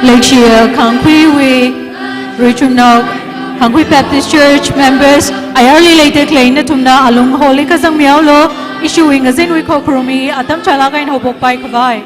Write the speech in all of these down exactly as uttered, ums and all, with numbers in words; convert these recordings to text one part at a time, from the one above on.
Leishiya Khangkhuiwui richumnao, Khangkhui Baptist Church members, ayarli leida khalei nathumna alung hall li kazangmihaolu, ishiwui ngazinwui khokharumli atam chālāk eina haophokpai khavai.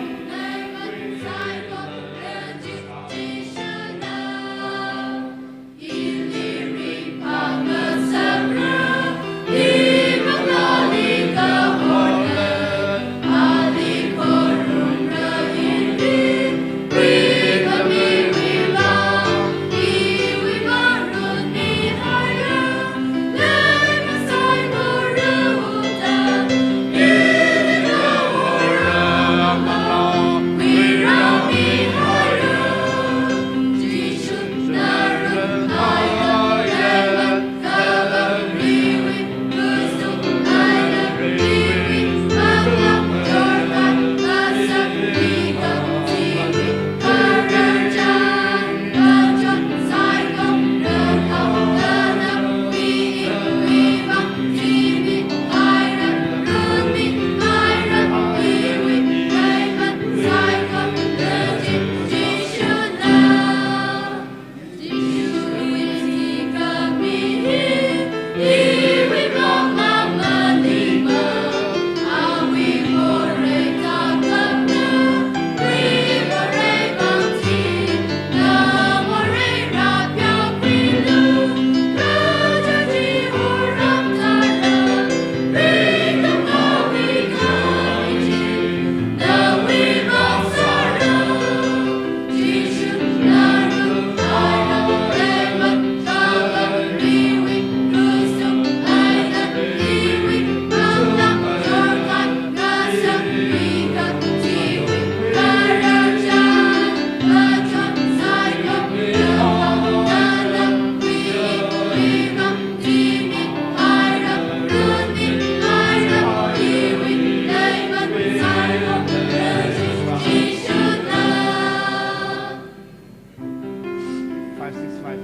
Five six five.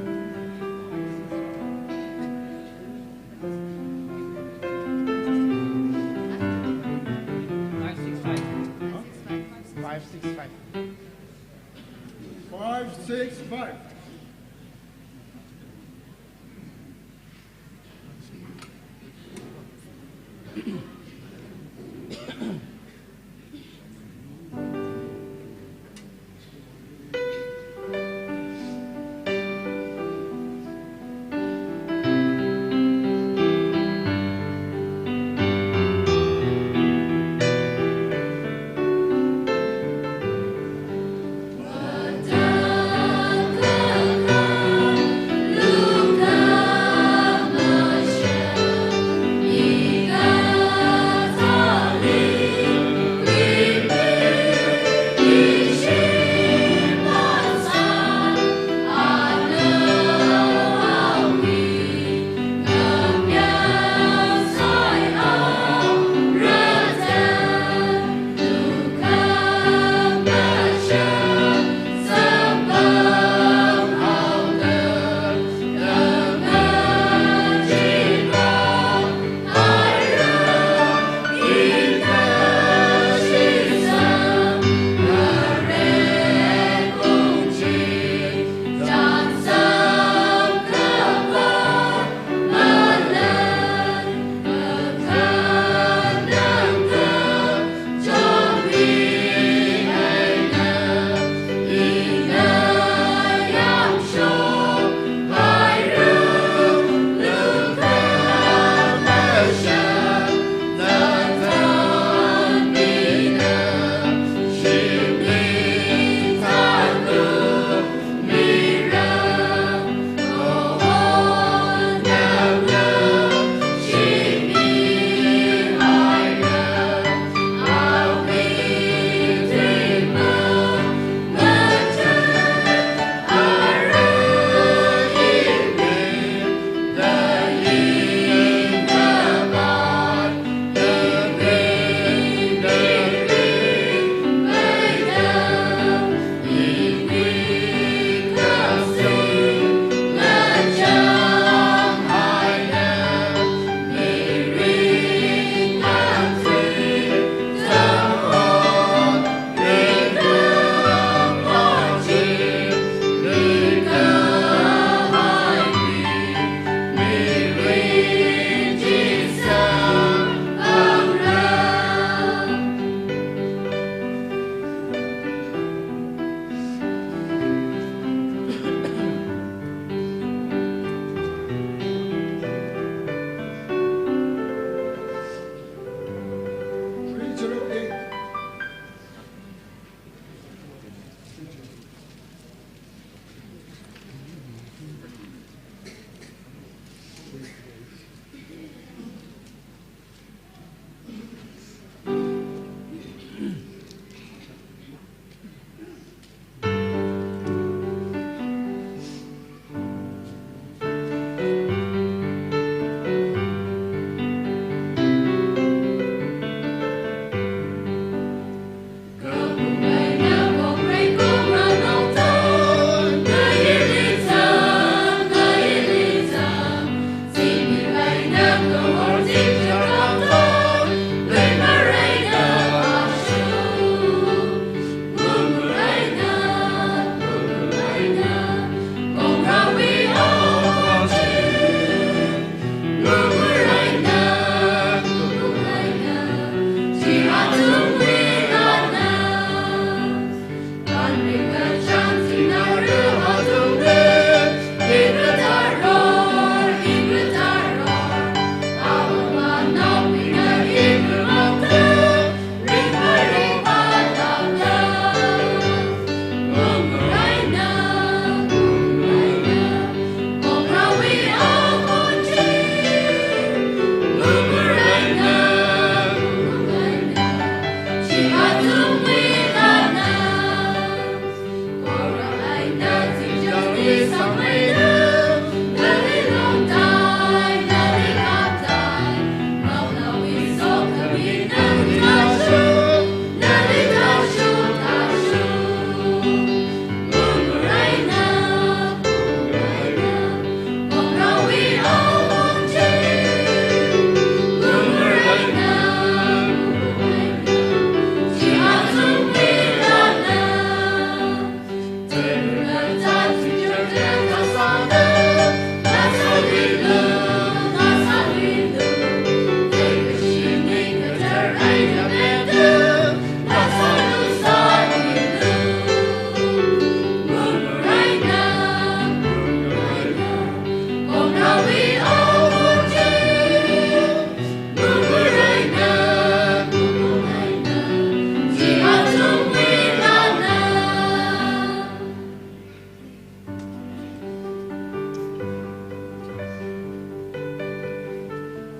Five six five. Five six five. Five six five.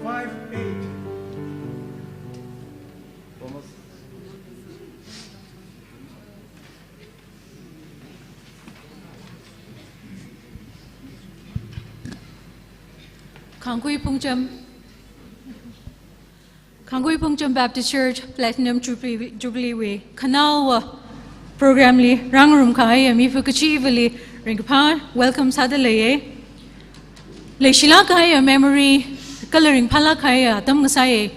Five eight. Thomas. Khangkhui Phungcham. Khangkhui Phungcham Baptist Church Platinum Jubilee, Jubilee wui khanaowa program li rāngarum kahaiya miphu kachivali ringkaphā welcome sāda leiya. Leishilāk kahaiya memory, kala ringphālāk kahaiya atam ngasāya.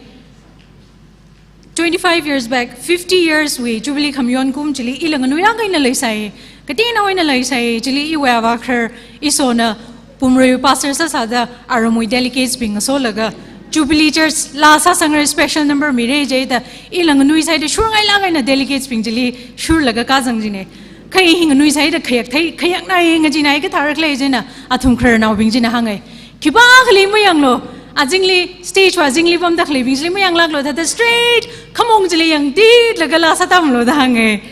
Twenty-five years back, fifty years wui Jubilee khamayon kum chili ila nganuilāk eina leisai, kateonao eina leisai, chili iwui avākharar Ishona pumrui pastor sāsāda aramwui delegates bing ngasolaga Jubilee Church laa sāsangra, special number mira jida ila nganuisaida shurngailāk eina delegates bing chili shurlaga kazang jina. Kha hi nganuisaida khayak thei, khayakna ngajinai kathāra khalei jina athum khararnaobing china hānga. Khipākhali mayanglu, azingli, stage wui azingli pamda khaleibing chili mayanglāklu, thāda straight khamong chili yangtitlaga laa sātamlu da hānga.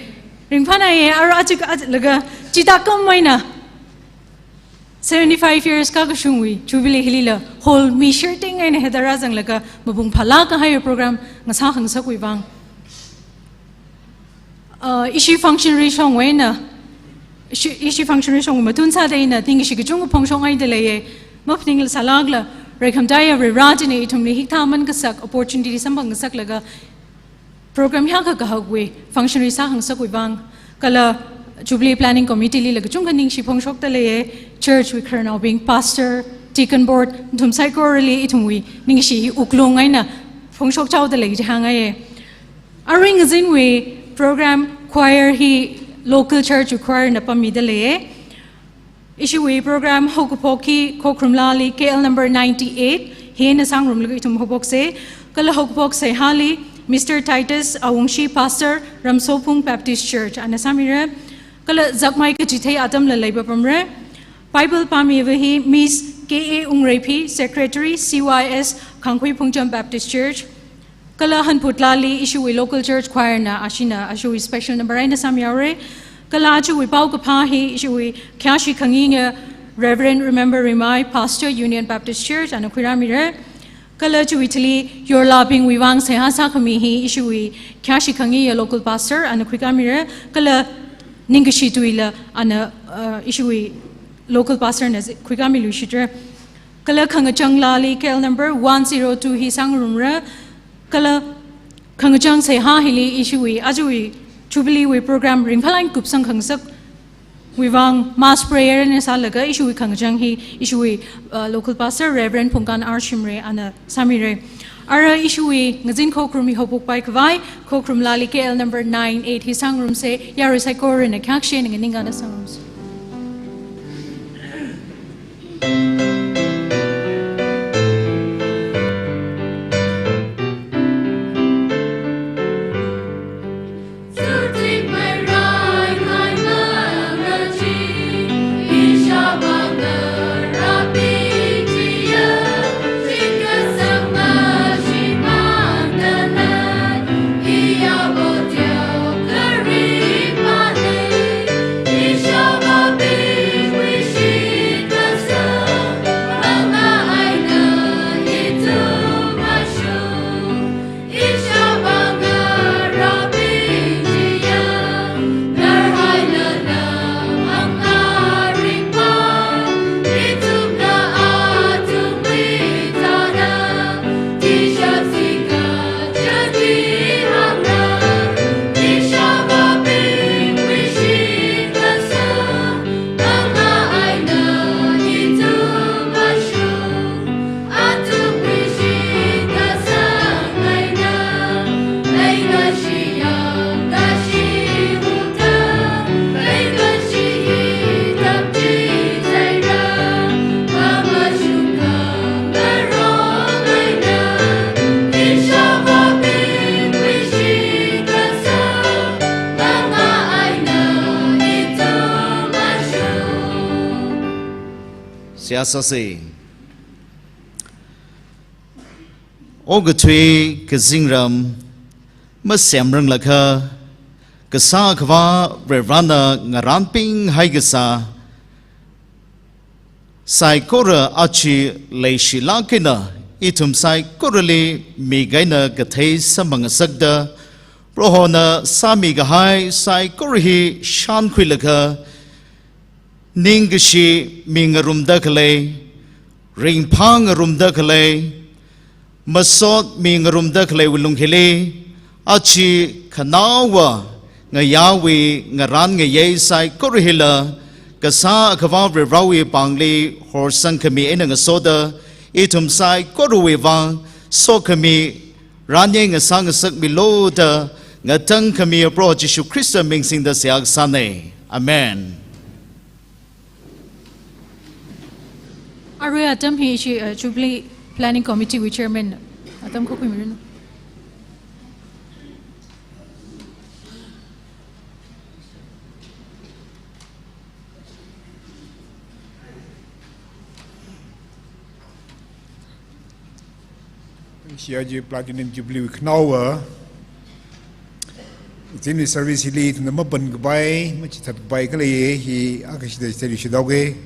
Ringphānaiya, ara achik, achik laga, chithākhamei eina seventy-five years kakashungwui Jubilee hilila hall mi shirting eina hithāda rāzanglaga mapung phālāk kahai program ngasā khangasakwui vang. Uh, ishi functionary shongwui eina, ishi, ishi functionary shongwui matun sāda ina tingkashi kachungkha phongshokngaida leiya. Maphaning sālākla, reikhamtaiya Varivara china ithumli hikathā aman kasak opportunity samphang ngasaklaga program hiyākha kahakwui functionary sākhangasakwui vang, kala Jubilee Planning Committee lila kachungkha ningshi phongshokda leiya, church wui khararnaobing, pastor, deacon board, nathum saikorali ithumwui ningshi hi wuklung eina phongshokchaoda lei jihāngaiya. Arui ngazinwui program choir hi local church wui choir na pammida leiya. Ishiwui program haokaphok hi Khokharum laali K L number ninety-eight hi eina sāngarumlaga ithum haophoksa. Kala haokaphok seihāli Mister Titus Awungshi, Pastor, Ramsophung Baptist Church, ana sāmira. Kala zakmai kachithei atamla leipapamra. Bible pāmiva hi Miss K A Ungreiphi, Secretary, C Y S, Khangkhui Phungcham Baptist Church. Kala hanphut laali ishiwui local church choir na ashina ashiwui special number eina sāmihaora. Kala ajawui paokaphā hi ishiwui khayāshi khangayi Reverend Remember Rimai, Pastor, Union Baptist Church, ana khuirāmira. Kala chiwui thili yorlabingwui vang seihā sākhami hi ishiwui khayāshi khangayi local pastor, ana khuikāmira. Kala ningkashi tuila ana, uh, ishiwui local pastor na khuikāmiluishitra. Kala khangachang laali K L number one zero two hi sāngarumra. Kala khangachang seihā hili ishiwui, ajawui Jubilee wui program ringphālāk eina kupsang khangasakwui vang mass prayer eina sālaga ishiwui khangachang hi ishiwui, uh, local pastor Reverend Phungkan R Shimray ana sāmira. Ara ishiwui ngazin Khokharum hi haophokpai khavai, Khokharum laali K L number nine eight hi sāngarumsa, yarui saikorana khayākshi eina nganingkāda sāngarumsa. Seihā sāsa. Okathui kazingram masemranglakha, Kasā Akhava Varivarana ngarānpinghai kasā saikora aja leishilāk eina ithum saikorali mik eina kathei sāmāngasakta, Prohona sāmikahai saikora hi shānkhuilaga, ningkashi mi ngarumda khalei, ringphā ngarumda khalei, masot mi ngarumda khaleiwui lungkhili, aja khanaowa ngayāwui ngarān ngayei saikora hila, Kasā Akhava Varivarawui pāngli horsangkhami eina ngasoda, ithum saikorawui vang sokhami ranye ngasā ngasakmilu da, ngatangkhami Proho Jishu Khrista ming singda seihā kasāna. Amen. Arui atam hi ishi, uh, Jubilee Planning Committee wui Chairman atam khuimiranu. Ishi aja Platinum Jubilee wui khanaowa, ithumwui service hili ithumna mapankapai, machithatkapai khalei hi akashida chitheiluishit haoga.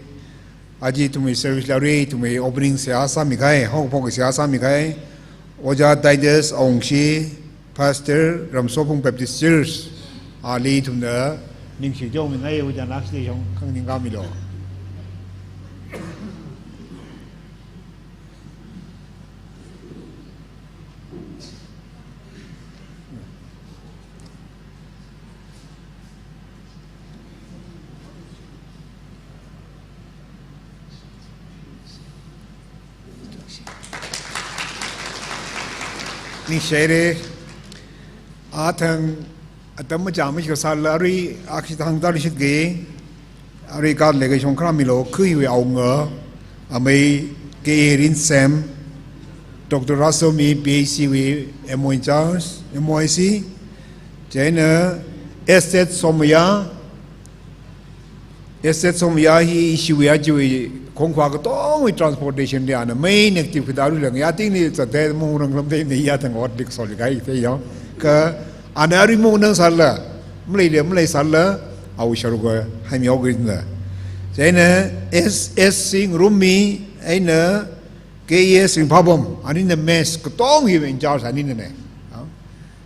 Aja ithumwui service li arui ithumwui opening seihā sāmikahai, haokaphok seihā sāmikahai Ojā Titus Awungshi, Pastor, Ramsophung Baptist Church, ali ithumna ningshi teomingai, Ojā, akashida shong khanganing kamilu. Ningshihaira, athang atam machāmei kasāla arui akashida hāngtāluishitga, arui kala leikashiwui shongkharāmilu, kha iwui awunga, amei K A Rinsem, Doctor Rasomi, P H C wui M O in charge, M O I C, chieina S Z Somaya, S Z Somaya hi ishiwui ajawui khongkhwa katongwui transportation li ana main active kathā aruila ngayā tingli zatta, maungranglāmda, ina yathang ot lik soli kai te yao. Kha ana arui maungnangsālala, maleila maleisālala, awui sharuk haimihaoki da. Chieina S S Ngarummi eina K S Ringphābam, anina mess katong hi in charge aninana.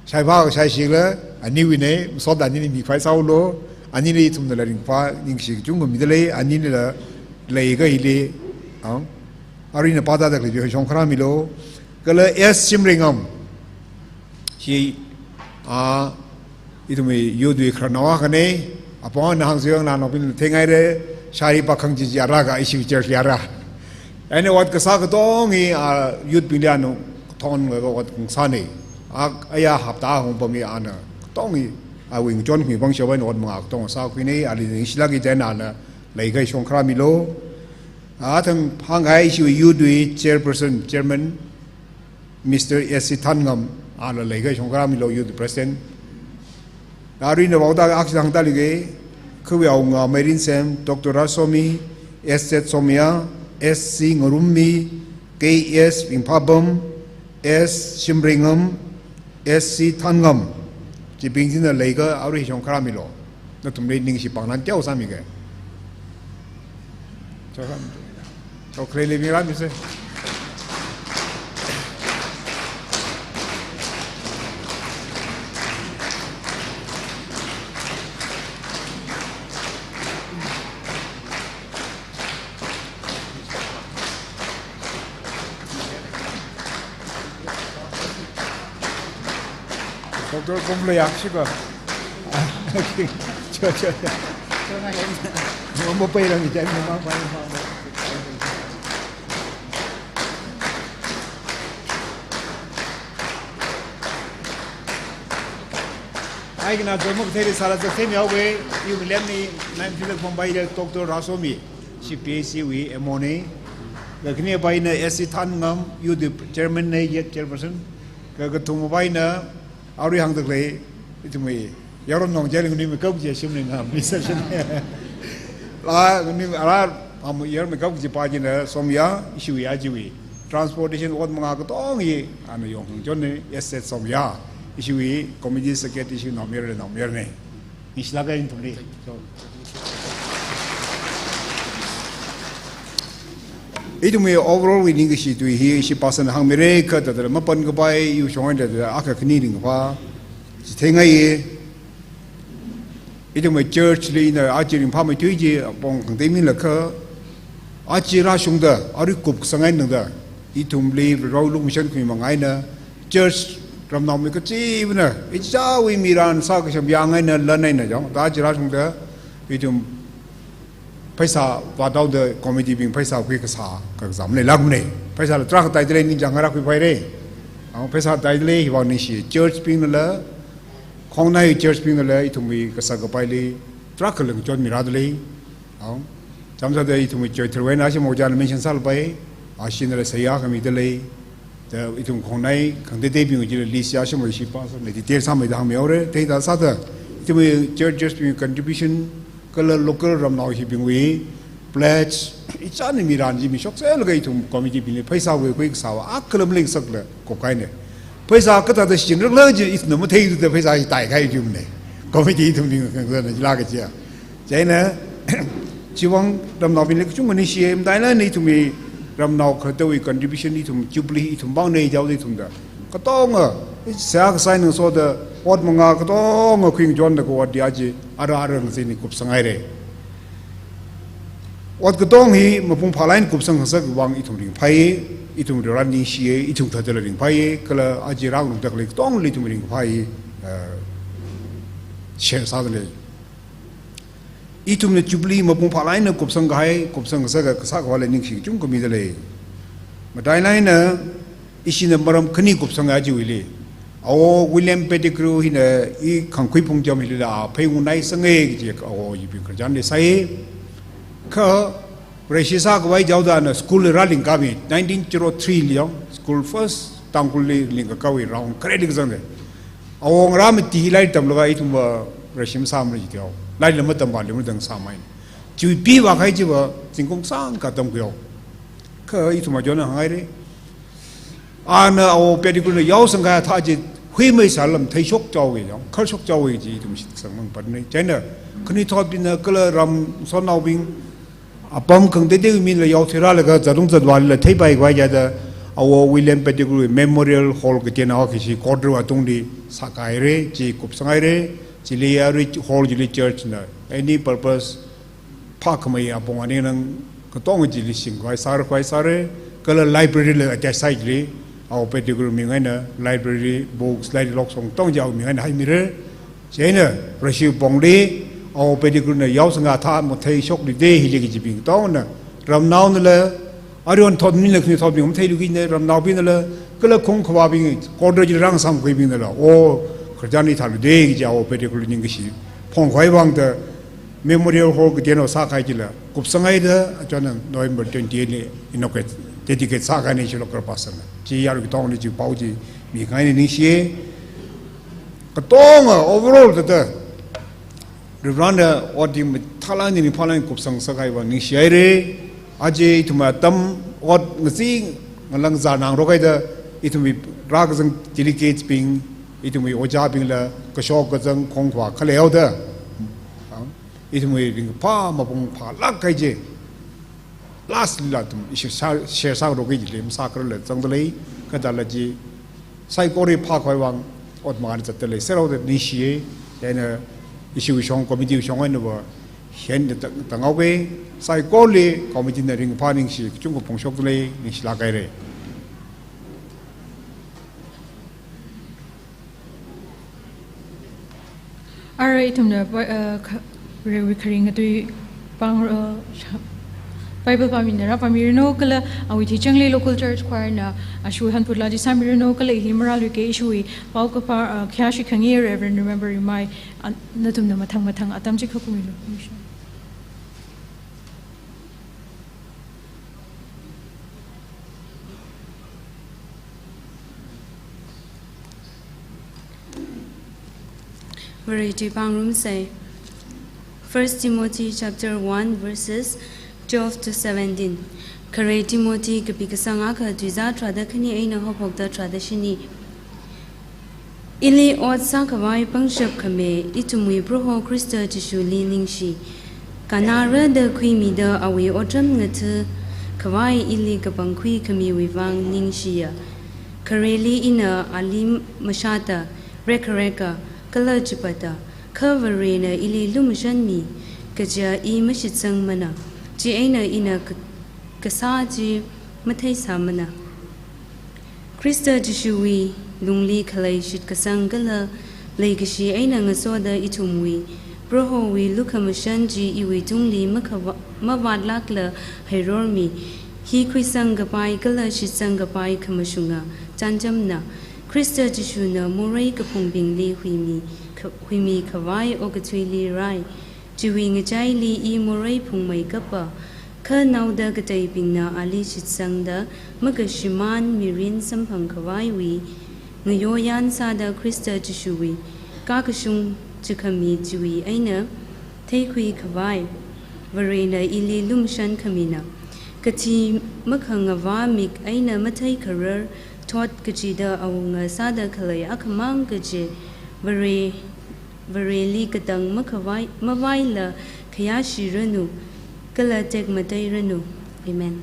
Shaiphā shaishi la aniwuina, masot anina mikhavai sāhaolu, anili ithumnala ringphā ningshi kachungkha midalei, anila leikha hili, ang, aruina pātāda khalei shongkharāmilu, kala S Shimreingam, hi, a, ithumwui youth wui khararnao akhana, apong ana hāngsa yangna nopin theingaira, shari pakhang chichi ara kha ishi church li ara. Ana ot kasā katong hi, a, youth bingli ana thon ot kasāna. A, aya hapta hongpam hi ana katong hi, a, wing chon mi pang shawai ot manga katong sākhuina, ali ningshilāka, chieina ana leikha shongkharāmilu. Athang hāngkahai ishiwui youth wui chairperson, chairman, Mister S C Thanngam, ala leikha shongkharāmilu, youth president. Aruina vaoda akashida hāngtāluiga, khawui awunga Meirin Sem, Doctor Rasomi, S Z Somaya, S C Ngarummi, K S Ringphābam, S Shimreingam, S C Thanngam, chibing china leikha arui shongkharāmilu. Nathumli ningshi pangnan teo sāmiga. Chokram. Chokre le mira mise. Doctor Kumlo Yakshiba. Cho, cho, cho. Mama pai lang jai, mama pai, mama. Ai kina jomo kthei sala sa thei mihaowa, iwui lemni nine fifty Bombay le Doctor Rasomi. Shi P H C wui M O na, kha khani paina S C Thanngam, youth chairman na, youth chairperson, kha kathuma paina, arui hāngda khalei, ithumwui, yaron nong jai nganui mi kau je Shimreingam, mi session. La, nganui, ara, Amu yer makap kaji pa china somya, ishiwui ajiwui transportation ot manga katong hi, ana yong hang chon ne, asset somya, ishiwui committee secretary ishiwui naomayara, naomayarana. Ningshilāka ithumli. So, ithumwui overall wui ningkashi tui hi ishi pastor na hāngmira, kha thāda mapan kapai, yu shong thāda akha khani ringphā chitheingai. Ithumwui church li ina aja ringphāmeithui chi apong khangatei milakha, aja rāshungda, arui kupsangngai nangda, ithumli rao lungsan khuimang eina, church ramnao mi kachivana, ichāwui miran sākashap yang eina lan eina jong, ta aja rāshungda, ithum pheisā vāthaoda committee bing pheisā khui kasā, kazam leilākmana. Pheisāla tarākha taidalei, ningchāng ngarā khuipaira. Ang pheisā taidalei, hiwui vang ningshi, church bingnala, khongnai church bingnala, ithumwui kasā kapaili, tarākha lungchon mirādalei. Ang, chamsāda ithumwui church tharwui eina ashi moja mention sālapai, ashinala seihā khamidalei. Da ithum khongnai khangatei teibing chila list ya shimo ishi pastor na detail sāmeida hāngmihaora. Theida sāda, ithumwui church, church bing contribution, kala local ramnao hibingwui pledge, ichāna miran chi mishok sālaga ithum committee bingli pheisāwui khui kasāva, akhala maleingsakla kupkahaina. Pheisā kathāda shinrakhala chi ithumna matheida pheisā hi taikahai ithumna. Committee ithumbing khangatei na jilaka chiya. Chieina, chiwui vang ramnaobingli kachungkha ningshi, matailāk eina ithumwui ramnao khalattawui contribution ithum jubilee ithum bang nei jaoda ithumda. Katonga, seihā kasā eina ngasoda, ot manga katonga khuingachonda kha ot di aja, ara ara ngazin hi kupsangngaira. Ot katong hi mapung phālāk eina kupsang khangasak vang ithum ringphāya, ithum ringra ningshiya, ithum thādala ringphāya, kala aja rāngarumda khalei katongli ithum ringphāya, eh, share sādalei. Ithumna jubilee mapung phālāk eina kupsang kahai, kupsang kasā kasā khavāla ningshi kachungkha midalei. Matailāk eina, ishina maram khani kupsang ajiwuili. Awo William Pettigrew hina i khangkhui phungcham hilila phei ngunai sangai kaji awo ipi khararchanli sai. Kha Vareshi sākhavai jaoda ana school rālingkami, nineteen zero three li yong, school first Tangkhulli lingkakāwui round khareli kazangda. Awo ngarā mati lairik tamlaga ithumva Vareshi masāmara jiteo. Lairikla matampa, lairik matamsāmei. Chiwui pi vākahai chiva zingkum sāngkha tamkhuihaowa. Kha ithum ajona hānghaira. Ana awo Pettigrew na yaosang kahai athā chi huimeisālala matheishok chaowa yong, kharshok chaowa chi ithum shitsangmang patna. Chieina khanuithotbingna kala ramshonnaobing apam khangatei teibingla yaothui rālaga zatung zatvālila theipai khavai jida awo William Pettigrew Memorial Hall kateonao kashi quarter wui tungli sākahaira, chi kupsanghaira, chili arui hall chili church na any purpose phākhamei apong aningnang katonga chili shingkhavai sāra, khavai sāra, kala library la attach sāi chili, awo Pettigrew ming eina library, books, lairik lokshong katong chi awo ming eina haimira. Chieina Vareshi pongli, awo Pettigrew na yaosang kahai athā matheishokluida hili kajibing katongna, ramnaonala, arui thotmila khanuithotbing matheiluki ne, ramnaobingnala, kala khong khavābing, quarter chili rāngasāmkhuibingnala, o, khararchan hi thāluida kaji awo Pettigrew ningkashi phongkhavai vangda, Memorial Hall kateonao sākahai chila kupsanghaida, achon November twenty-eight li inaugurate, dedicate sākahaina ishi local pastor na. Chi yarui katongli chi pao chi mikhangaina ningshiya. Katonga overall thāda, Reverend na ot hi mathālāk eina ringphālāk eina kupsang sākahaiva ningshihaira. Aja ithum atam ot ngazin ngalang zanang rokhaida, ithumwui rākazang delegates bing, ithumwui ojābingla kashok kazang khongkhavā khaleihaoda, ithumwui ringphā mapung phālāk kahai chi last lila ithum ishi share, share sāngarokki jili masākhararla zangdalei, kathāla chi saikora phākhavai vang ot mangāli zatdalei, sāhaoda ningshiya. Chieina ishiwui shong, committee wui shong einava, hen da tang, tanghaoki, saikorali committee na ringphā ningshi kachungkha phongshokdalei, ningshilāk haira. Arui ithumna Bi-, uh, kha-, Varewui kharing katui pāng, uh, sha-, Bible pāmina rā pāmiranu kala awui thuichāngli local church choir na ashiwui hanphut laa chi sāmiranu kala hi marāluiki, ishiwui paokaphā, uh, khayāshi khangai Reverend Remember Rimai, uh, nathumna mathang mathang atam chi khakumilu. Vare tui pāngrumsa. First Timothy chapter one verses Twelve to seventeen. Khare Timothy kapi kasang akha tuizā tharāda khani eina haophokta tharāda shini. Ili ot sākhavai pangshap khami, ithumwui Proho Khrista Jishuli ningshi. Kannarada khuimida awui otram ngatha khavai ili kapangkhui khamiwui vang ningshiya. Khareli ina ali mashāta, rekhareka, kala chipata, kha Varena ili lumashanmi, kaja i mashitsangmana, chieina ina ka-, kasā chi matheisāmana. Khrista Jishuwui lungli khalei shitkasang kala leikashi eina ngasoda ithumwui Prohowui lukhamashan chi iwuitungli makhava-, mavātlākla hairormi, hi khuisangkapai kala shitsangkapai khamashunga chānjamna. Khrista Jishuna morei kaphungbingli huimi kha-, huimi khavai okathuili rai. Chiwui ngachaili i morei phungmeikapa, kha naoda kateibingna ali shitsangda makashimān mirin samphang khavaiwui ngayoyan sāda Khrista Jishuwui kakashung chikhami chiwui eina theikhui khavai Varena ili lumashan khamina. Kathi makhangavā mik eina matheikharar thot kachida awunga sāda khalei akhamang kaje Vare Vareli katang makhavai, mavaila khayāshiranu, kala tekmateiranu. Amen.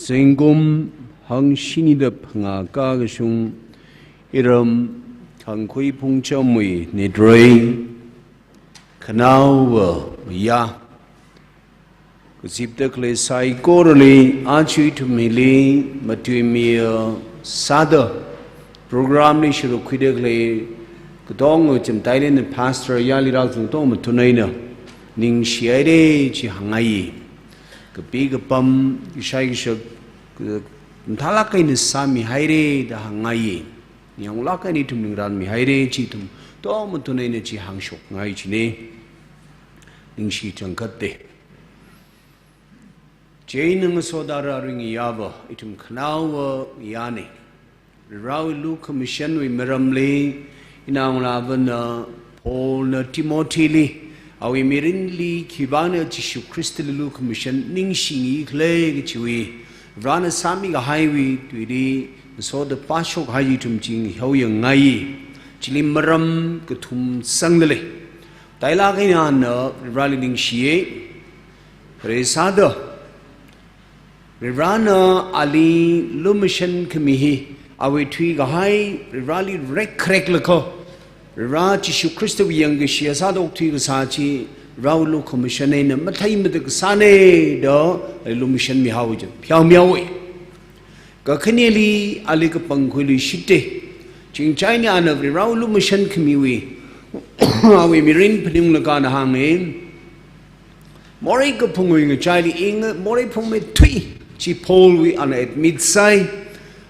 Zingkum hangshini da phangā kakashung iram Khangkhui Phungchamwui nitrei, khanaowa ya. Kazipda khalei saikorali, aja ithum hili matuimiya sāda program li sharuk khuida khalei, katonga chimtailin pastor yali rāzang tong mathun eina ningshi haira chi hāngngai. Kapi kapam, kashai kashak, ka-, mathālāk eina sāmi haira da hāngngai. Ningyānglāk eina ithum ningranmi haira chi ithum tong mathun eina chi hāngshokngai china. Ningshi changkhatta. Chieina ngasoda rāringyāva, ithum khanaowa yāna. Varewui lukhamashanwui maramli, inaongalāvana Paulna Timothyli, awui mirinli khivāngna Jishu Khristali lukhamashan ningshingi khala kachiwui, Varena sāmi kahaiwui tuili, ngasoda pāshok hai ithum ching haoyangngai. Chili maram kathum sangda lei. Tailāk eina ana Vareli ningshiya. Khare sāda, Varena ali lumashan khami hi, awui thuikahai Vareli rekhareklaga, Vare Jishu Khristawui yangkashiya sāda okthui kasā chi, Varewui lukhamashan eina matheimada kasāna da, ali lumashanmi haowa chi, pheomi haowa. Kakhaneli ali kapangkhuiluishitta. Chingchai eina ana Varewui lumashan khamiwui, awui mirin phaninglaga ana hānga. Morei kaphungwui ngachaili ing, morei phungmeithui chi Paulwui ana admit sāi.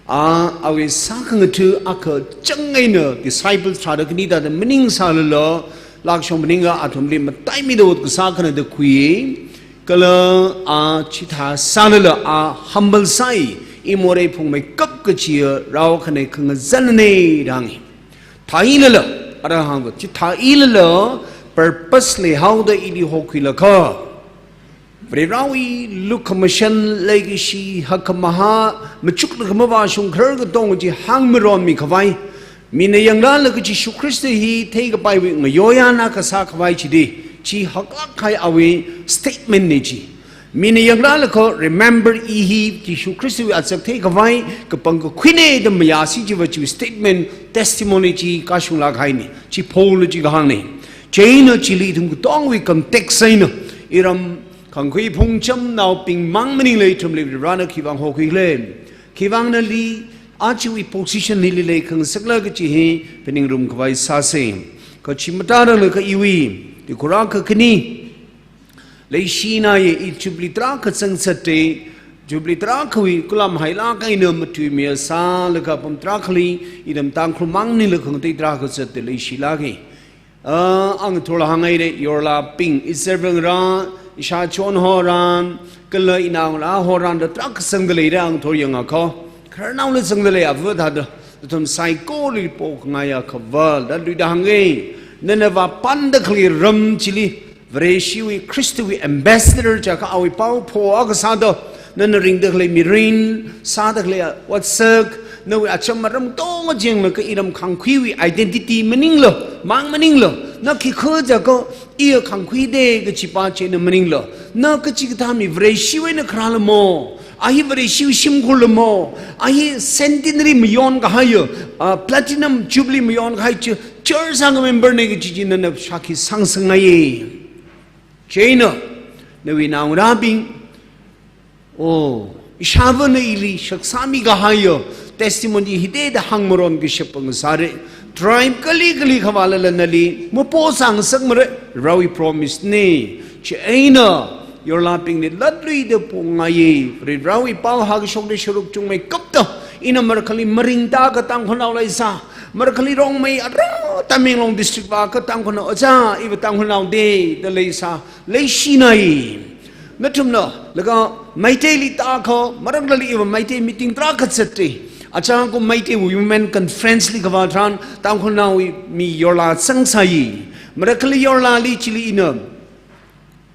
A, awui sākhangatha akha chang eina disciples tharāda khani thāda maningsālala, lākshong maningakha athumli mataimida ot kasā khana da khui. Kala a chithā sālala a humble sāi, i morei phungmeikap kachiya rao khani khangazanna da hānga. Thāilala, ara hāngva, chithāilala, purpose leihaoda ili hokhuilaga, Varewui lukhamashan leikashi hakkhamahā, machuklaga mavāshung kharar katonga chi hāngmaronmi khavai, mina yanglalaga Jishu Khrista hi theikapaiwui ngayoyana kasā khavai chida, chi haklāk kahai awui statement na chi. Mina yanglalaga, remember, i hi Jishu Khristawui otsak theikhavai kapang kakhuina da mayāsi chiva chi statement, testimony chi kashunglāk kahaina. Chi Paulna chi kahāngna. Chieina chili ithum katongawui context eina, iram khangkhui phungchamnaobing mang maningla ithumli Varena khivāng hokhuikhala, khivāngna ali, ajawui position hili lei khangasakla kachi hi phaningrumkhavai sāsa. Kha chi matāranglakha iwui, tikura kakhane, leishina ye i Jubilee tarākha zangzatta, Jubilee tarākhawui kulam hailāk eina matuimiya sālaga apam tarākhali, ithum Tangkhul mang maningla khangatei tarākha zatta leishilāka. A, ngathorla hānghaira, yorlabing, i servant ra, ishāchon horan, kala inaongalā horan da tarākha zangda leira ngathor yangakha. Khararnaola zangda lei ava thāda, nathum saikorali pokngaiya khaval, da luida hānga. Nana vāpanda khalei ram chili, Vareshiwui Khristawui ambassador chiakha awui pao pho akha sāda, nana ringda khalei mirin, sāda khalei otsak, nawui acham maram katonga jenglaga iram khangkhuiwui identity maningla, mang maningla, na khikha chiakha iya khangkhuida kachi pa china maningla, na kachikathā mi Vareshiwui eina kharāla mo, a hi Vareshiwui shimkhurla mo, a hi centenary mayon kahaiya, a, platinum jubilee mayon kahai chi, church sākha member na kachi chi nana shākhi sāngasakngaiya. Chieina, nawui naongarābing, o, ishāvāna ili shaksāmi kahaiya testimony hithāda hāngmaron kashap ngasāra. Tribe kali kali khavālala nali mapo sāngasakmara, Varewui promise na. Chieina, yorlabingli latluida pongngaiya, Varewui pao hākashokda sharuk chungmeikapta, ina marakhali maringda akha Tangkhulnao leisā, marakhali Rongmei ara Tamenglong district vāakha Tangkhulnao, aja, iva Tangkhulnaoda da leisā, leishinai. Nathumna, laga Meiteili tākha, marakhali iva Meitei meeting tarākha zatta. Aja kum Meitei Women Conference li kavā tharan, Tangkhulnaowui mi yorla zangsai. Marakhali yorlali chili ina,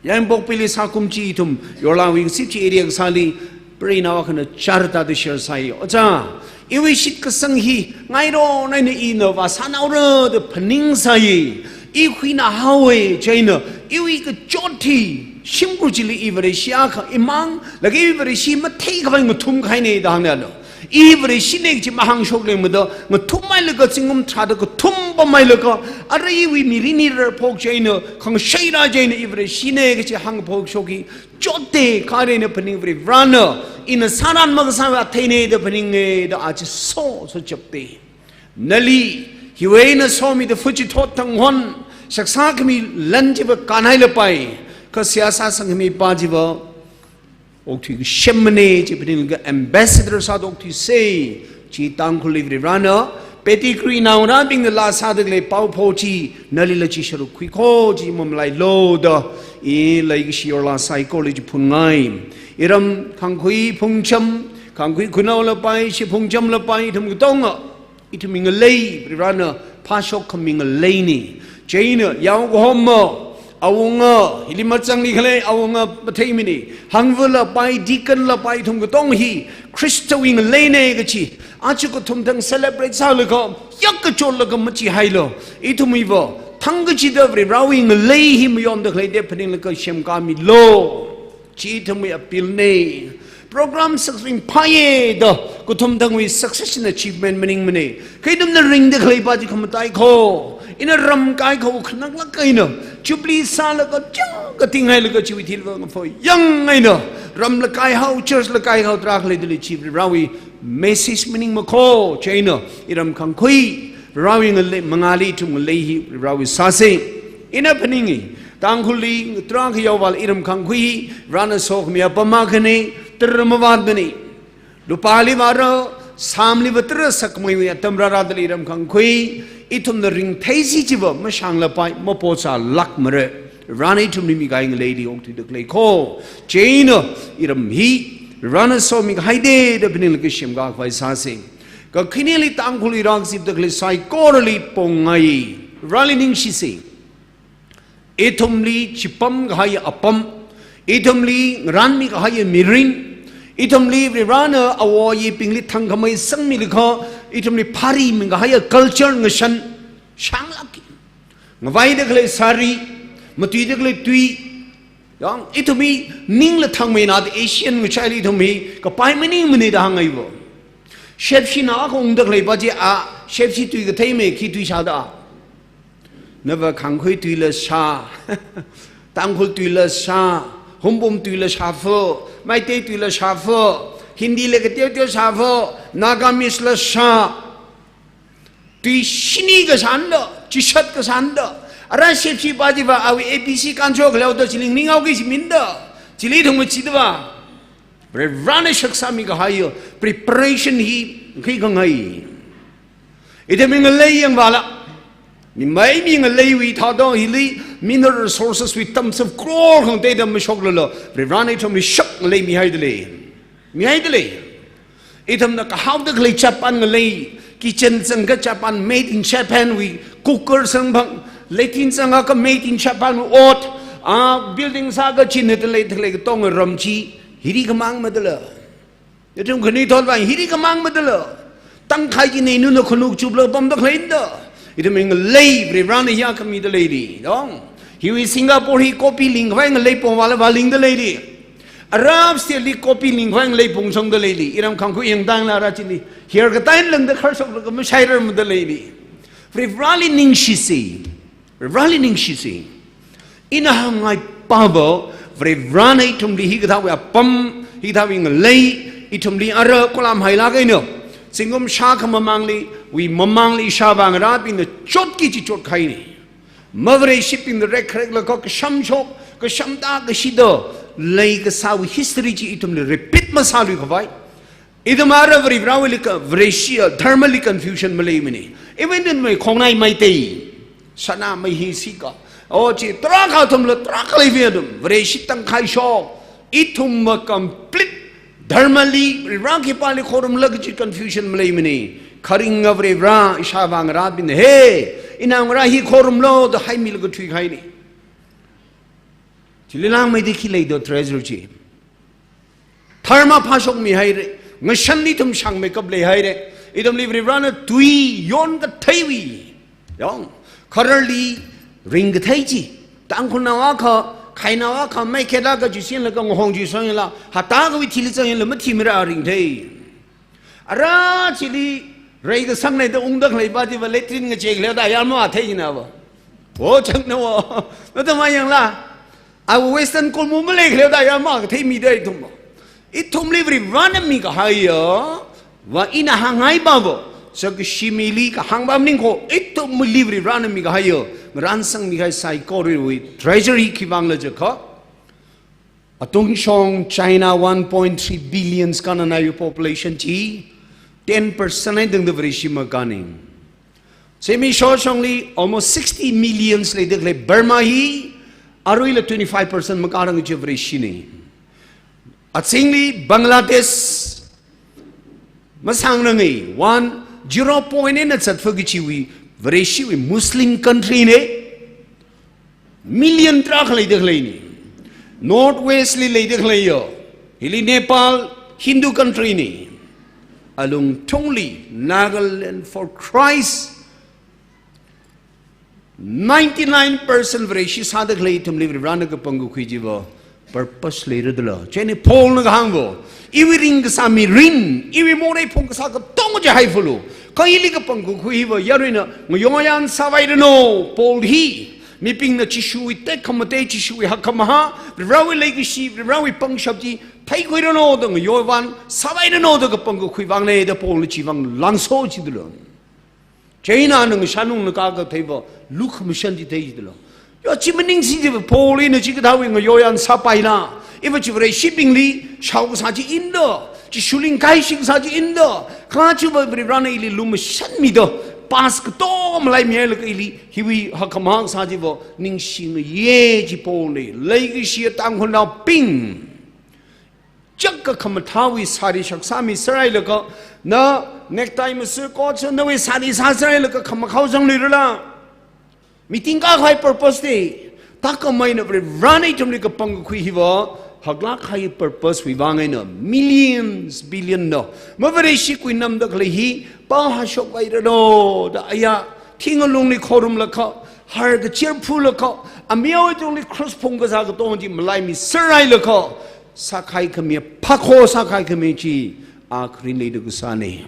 Yaingpokpili sākum chi ithum, yorlawui ngasip chi area kasāli, preinao akhana char thāda share sāi. Oja, iwui shitkasang hi, ngaironna eina ina vāsānaora da phaningsai. I khuinahaowa chieina, iwui kachot hi, shimkhur chili i Vareshi akha, imang, laga i Vareshi matheikhavai ngathum kahaina da hāngna lo. I Vareshina kachi mahāngshok lengmada, ngathumhailaga zingkum tharāda kathum pamhailaga, arui iwui mirin hi rarphok chieina, khangashaira chieina i Vareshina kachi hāngphokshok hi, chotta kharena phaning Varivarana, ina sāran makasāwui atheina da phaninga da aja so, so chapta. Nali, hiwui eina somida fuchithot thang hon, shaksa khami lan chiva kānhailapai, kha seihā sāsang khami pa chiva, okthui kasemmana, chi phaninglaga ambassador sāda okthuisa, chi Tangkhulli Varivarana, pedigree naongarābingna laa sāda khalei paophok chi, nalila chi sharuk khuikho, chi mamalailu da, i leikashi yorla saikorali chi phunngai. Iram Khangkhui Phungcham, Khangkhui Khunaolapai, Shi Phungchamlapai, ithum katonga, ithumwui ngalei, Varivarana phāshok khami ngaleina. Chieina, yaokahoma, awunga, hili mazangli khalei, awunga matheimana. Hangvalapai, deaconlapai, ithum katonga hi, Khristawui ngaleina kachi, aja kathum thang celebrate sālaga, yak kachotlaga machihailu. Ithumwuiva, thang kachida Varivarawui ngalei hi mayonda khalei da phaninglaga semkāmilu. Chi ithumwui appeal na. Program success ringphāya da, kathum thangwui success and achievement maningmana. Kha ithumna ringda khalei pa chi khamataikho. Ina ram kaikho khanaklāk eina, Jubilee sālaga chang katinghailaga chiwui thilva ngaphoi yang eina, ramla kaihao, churchla kaihao, tarākha leidalei chi Varivarawui message maningmakho, chieina, iram Khangkhui, Varivarawui ngalei, mangāli ithum ngalei hi Varivarawui sāsa. Ina phaninga, Tangkhulli, tarākha yaova̱la iram Khangkhui hi, Varivarana sokhami apam akhana, tara mavātmana. Lupāli vāra, sāmli vātara sakmeiwui atam rārādalei iram Khangkhui, ithumna ringtheisi chiva, mashānglapai, mapochālākmara. Varivarana ithumli mikahai ngaleili okthuida khaleikho. Chieina, iram hi, Varivarana somikahaida, da phaninglaga semkakhavai sāsa. Kakhaneli Tangkhulli rākazipda khalei saikorali pongai. Varivarali ningshisa. Ithumli chipamkahai apam, ithumli ngarānmikahai mirin, ithumli Varivarana awo ayibingli thangkhamei sangmilaga, ithumli phārimikahai culture ngashan, shānglāka. Ngavaida khalei sari, matuida khalei tui, yang ithumwui ningla thangmeina da Asian ngachaili ithumwui kapai maningmana da hāngngaiva. Shepshi na kongda khalei pa chi a, Shepshi tui kathei me, khi tui shāda. Nava Khangkhui tuila shā, Tangkhul tuila shā, Hungpung tuila shāfa, Meitei tuila shāfa, Hindila kateoteo shāfa, Nagamese la shā. Tui shini kasānda, chishat kasānda. Ara Shepshi pa chiva awui A B C kanchok leoda chili ninghaoki chi minda. Chili thung machidava. Varivarana shaksāmikahai preparation hi khi khangai. Ithumwui ngalei yangvāla. Mimai mi ngaleiwui thāda hili mineral resources wui terms of crore khangateida mashoklala, Varivarana ithumli shak ngalei mihaidalei. Mihaidalei. Ithumna kahaoda khalei Japan ngalei, kitchen zangkha Japan, made in Japan wui cooker sangphang, latrine zangkha made in Japan wui ot, a, building sākha China dalei dalei katonga ram chi, hili khamang madala. Ithum khani thotva hili khamang madala. Tangkhai chi neinuna khanuk chupla pamda khaleida. Ithumwui ngalei Varivarana yakhami dalei di. Dong. Hiwui Singapore hi copy lingkhavai ngalei pongvāla vālingdalei di. Arab state li copy lingkhavai ngalei pongshongdalei di. Iram Khangkhui yangtangla ara chili. Hair katai langda kharshok laga mashairar madalei di. Varivarali ningshisa. Varivarali ningshisa. Ina hāngngai pava, Varivarana ithumli hikathāwui apam, hikathāwui ngalei, ithumli ara kolamhailāk eina. Zingkum shākha mamangli, wui mamangli ishāvā ngarābingna chotki chi chotkahaina. Mavareshibingna rekkharek laga kashamshok, kashamda kashida, leikasāwui history chi ithumli repeat masāluikhavai. Ithum ara Varivarawuili ka, Vareshi, uh, dharmali confusion maleimana. Even ithumwui khongnai Meitei, Sanamei hi sika. O chi, tarākha athumla, tarākha leivi athum. Vareshi tangkhai shok. Ithumva complete dharmali, Varivara khipāli khorumla kachi confusion maleimana. Kharinga Varivara, ishāvā ngarābingna, he, inaongarā hi khorumlu da haimilaga thuikahaina. Chili langmeida khi leido treasure chi. Dharma phāshokmihaira, ngashanli ithum shāngmeikap leihaira, ithumli Varivarana tui yon katheiwui. Yong, khararli ringkathei chi. Tangkhulnao akha, Khainao akha, meikhela kaji sinlaga ngahong chi sangla, hata kawui thili zangla mathimara ringthei. Ara chili, rai kasang leida ungda khalei pa chiva latrine ngachei khalei da yar mathei na va. O chang na va. Nata mayangla. A Western kulmu malei khalei da yar mathei mida ithum va. Ithumli Varivarana mikahai ya. Va ina hānghai pa va. Sā kashi mili kahāng pa maningkho. Ithumli Varivarana mikahai ya. Ngarān sangmikahai saikora wui treasury khivang la jakha. Atungshong China one point three billion kananai population chi ten percent eina tangda Vareshi makāning. Semi shoshongli almost sixty millions leida khalei Burma hi aruila twenty-five percent makānang chi Vareshina. Azingli Bangladesh masāngnanga, one, zero point eina zatfa kachiwui Vareshiwui Muslim country na. Million tarākha leida khaleina. North West li leida khalei ya. Hili Nepal Hindu country na. Alungthungli Nagaland for Christ. Ninety-nine percent Vareshi sāda khalei ithumli Varivarana kapangkakhui chiva purpose leira dala. Chieina Paulna kahāng va. Iwui ringkasā mirin, iwui morei phungkasā katonga chi haifulu. Kha ili kapangkakhui va yaruina ngayoyan sāvairanu. Paul hi, mibingna Jishuwui tekhamatei, Jishuwui hakkhamahā, Varivarawui leikashi, Varivarawui pangshap chi theikhuiranu da ngayoyan sāvairanu da kapangkakhui vangna da Paulna chivang langso chi dala. Chieina nang shanung na kaka theiva, lukhamashan chi thei dala. Yo, chi maningsi chiva Paul ina chikathāwui ngayoyan sāpaila. Iva chi Vareshibingli shaokasā chi inda. Jishu lingkaishi kasā chi inda. Kha chiva Varivarana ili lumashanmida. Past katonga malaimihailaga ili hiwui hakkhamahā kasā chiva ningshi ngaye chi Paulna. Leikashi Tangkhulnaobing. Chak kakhamathāwui sari shak sāmiserhailaga, na necktie masur coat sā, nawui sari sāserhailaga khamakhao zangluirala. Meeting kākahai purpose te, thākhameina Varivarana ithumli kapangkakhui hiva, haklāk kahai purpose wui vang eina, millions, billion na. Mavareshi khuinamda khalei hi, pao hāshokvairanu, da aya, thingalungli khorumlaga, har kachir phulaga, amiya tungli cross phungkasā katonga chi malaimiserhailaga, sākhaikhami, phākho sākhaikhami chi, a kharin leida kasāna.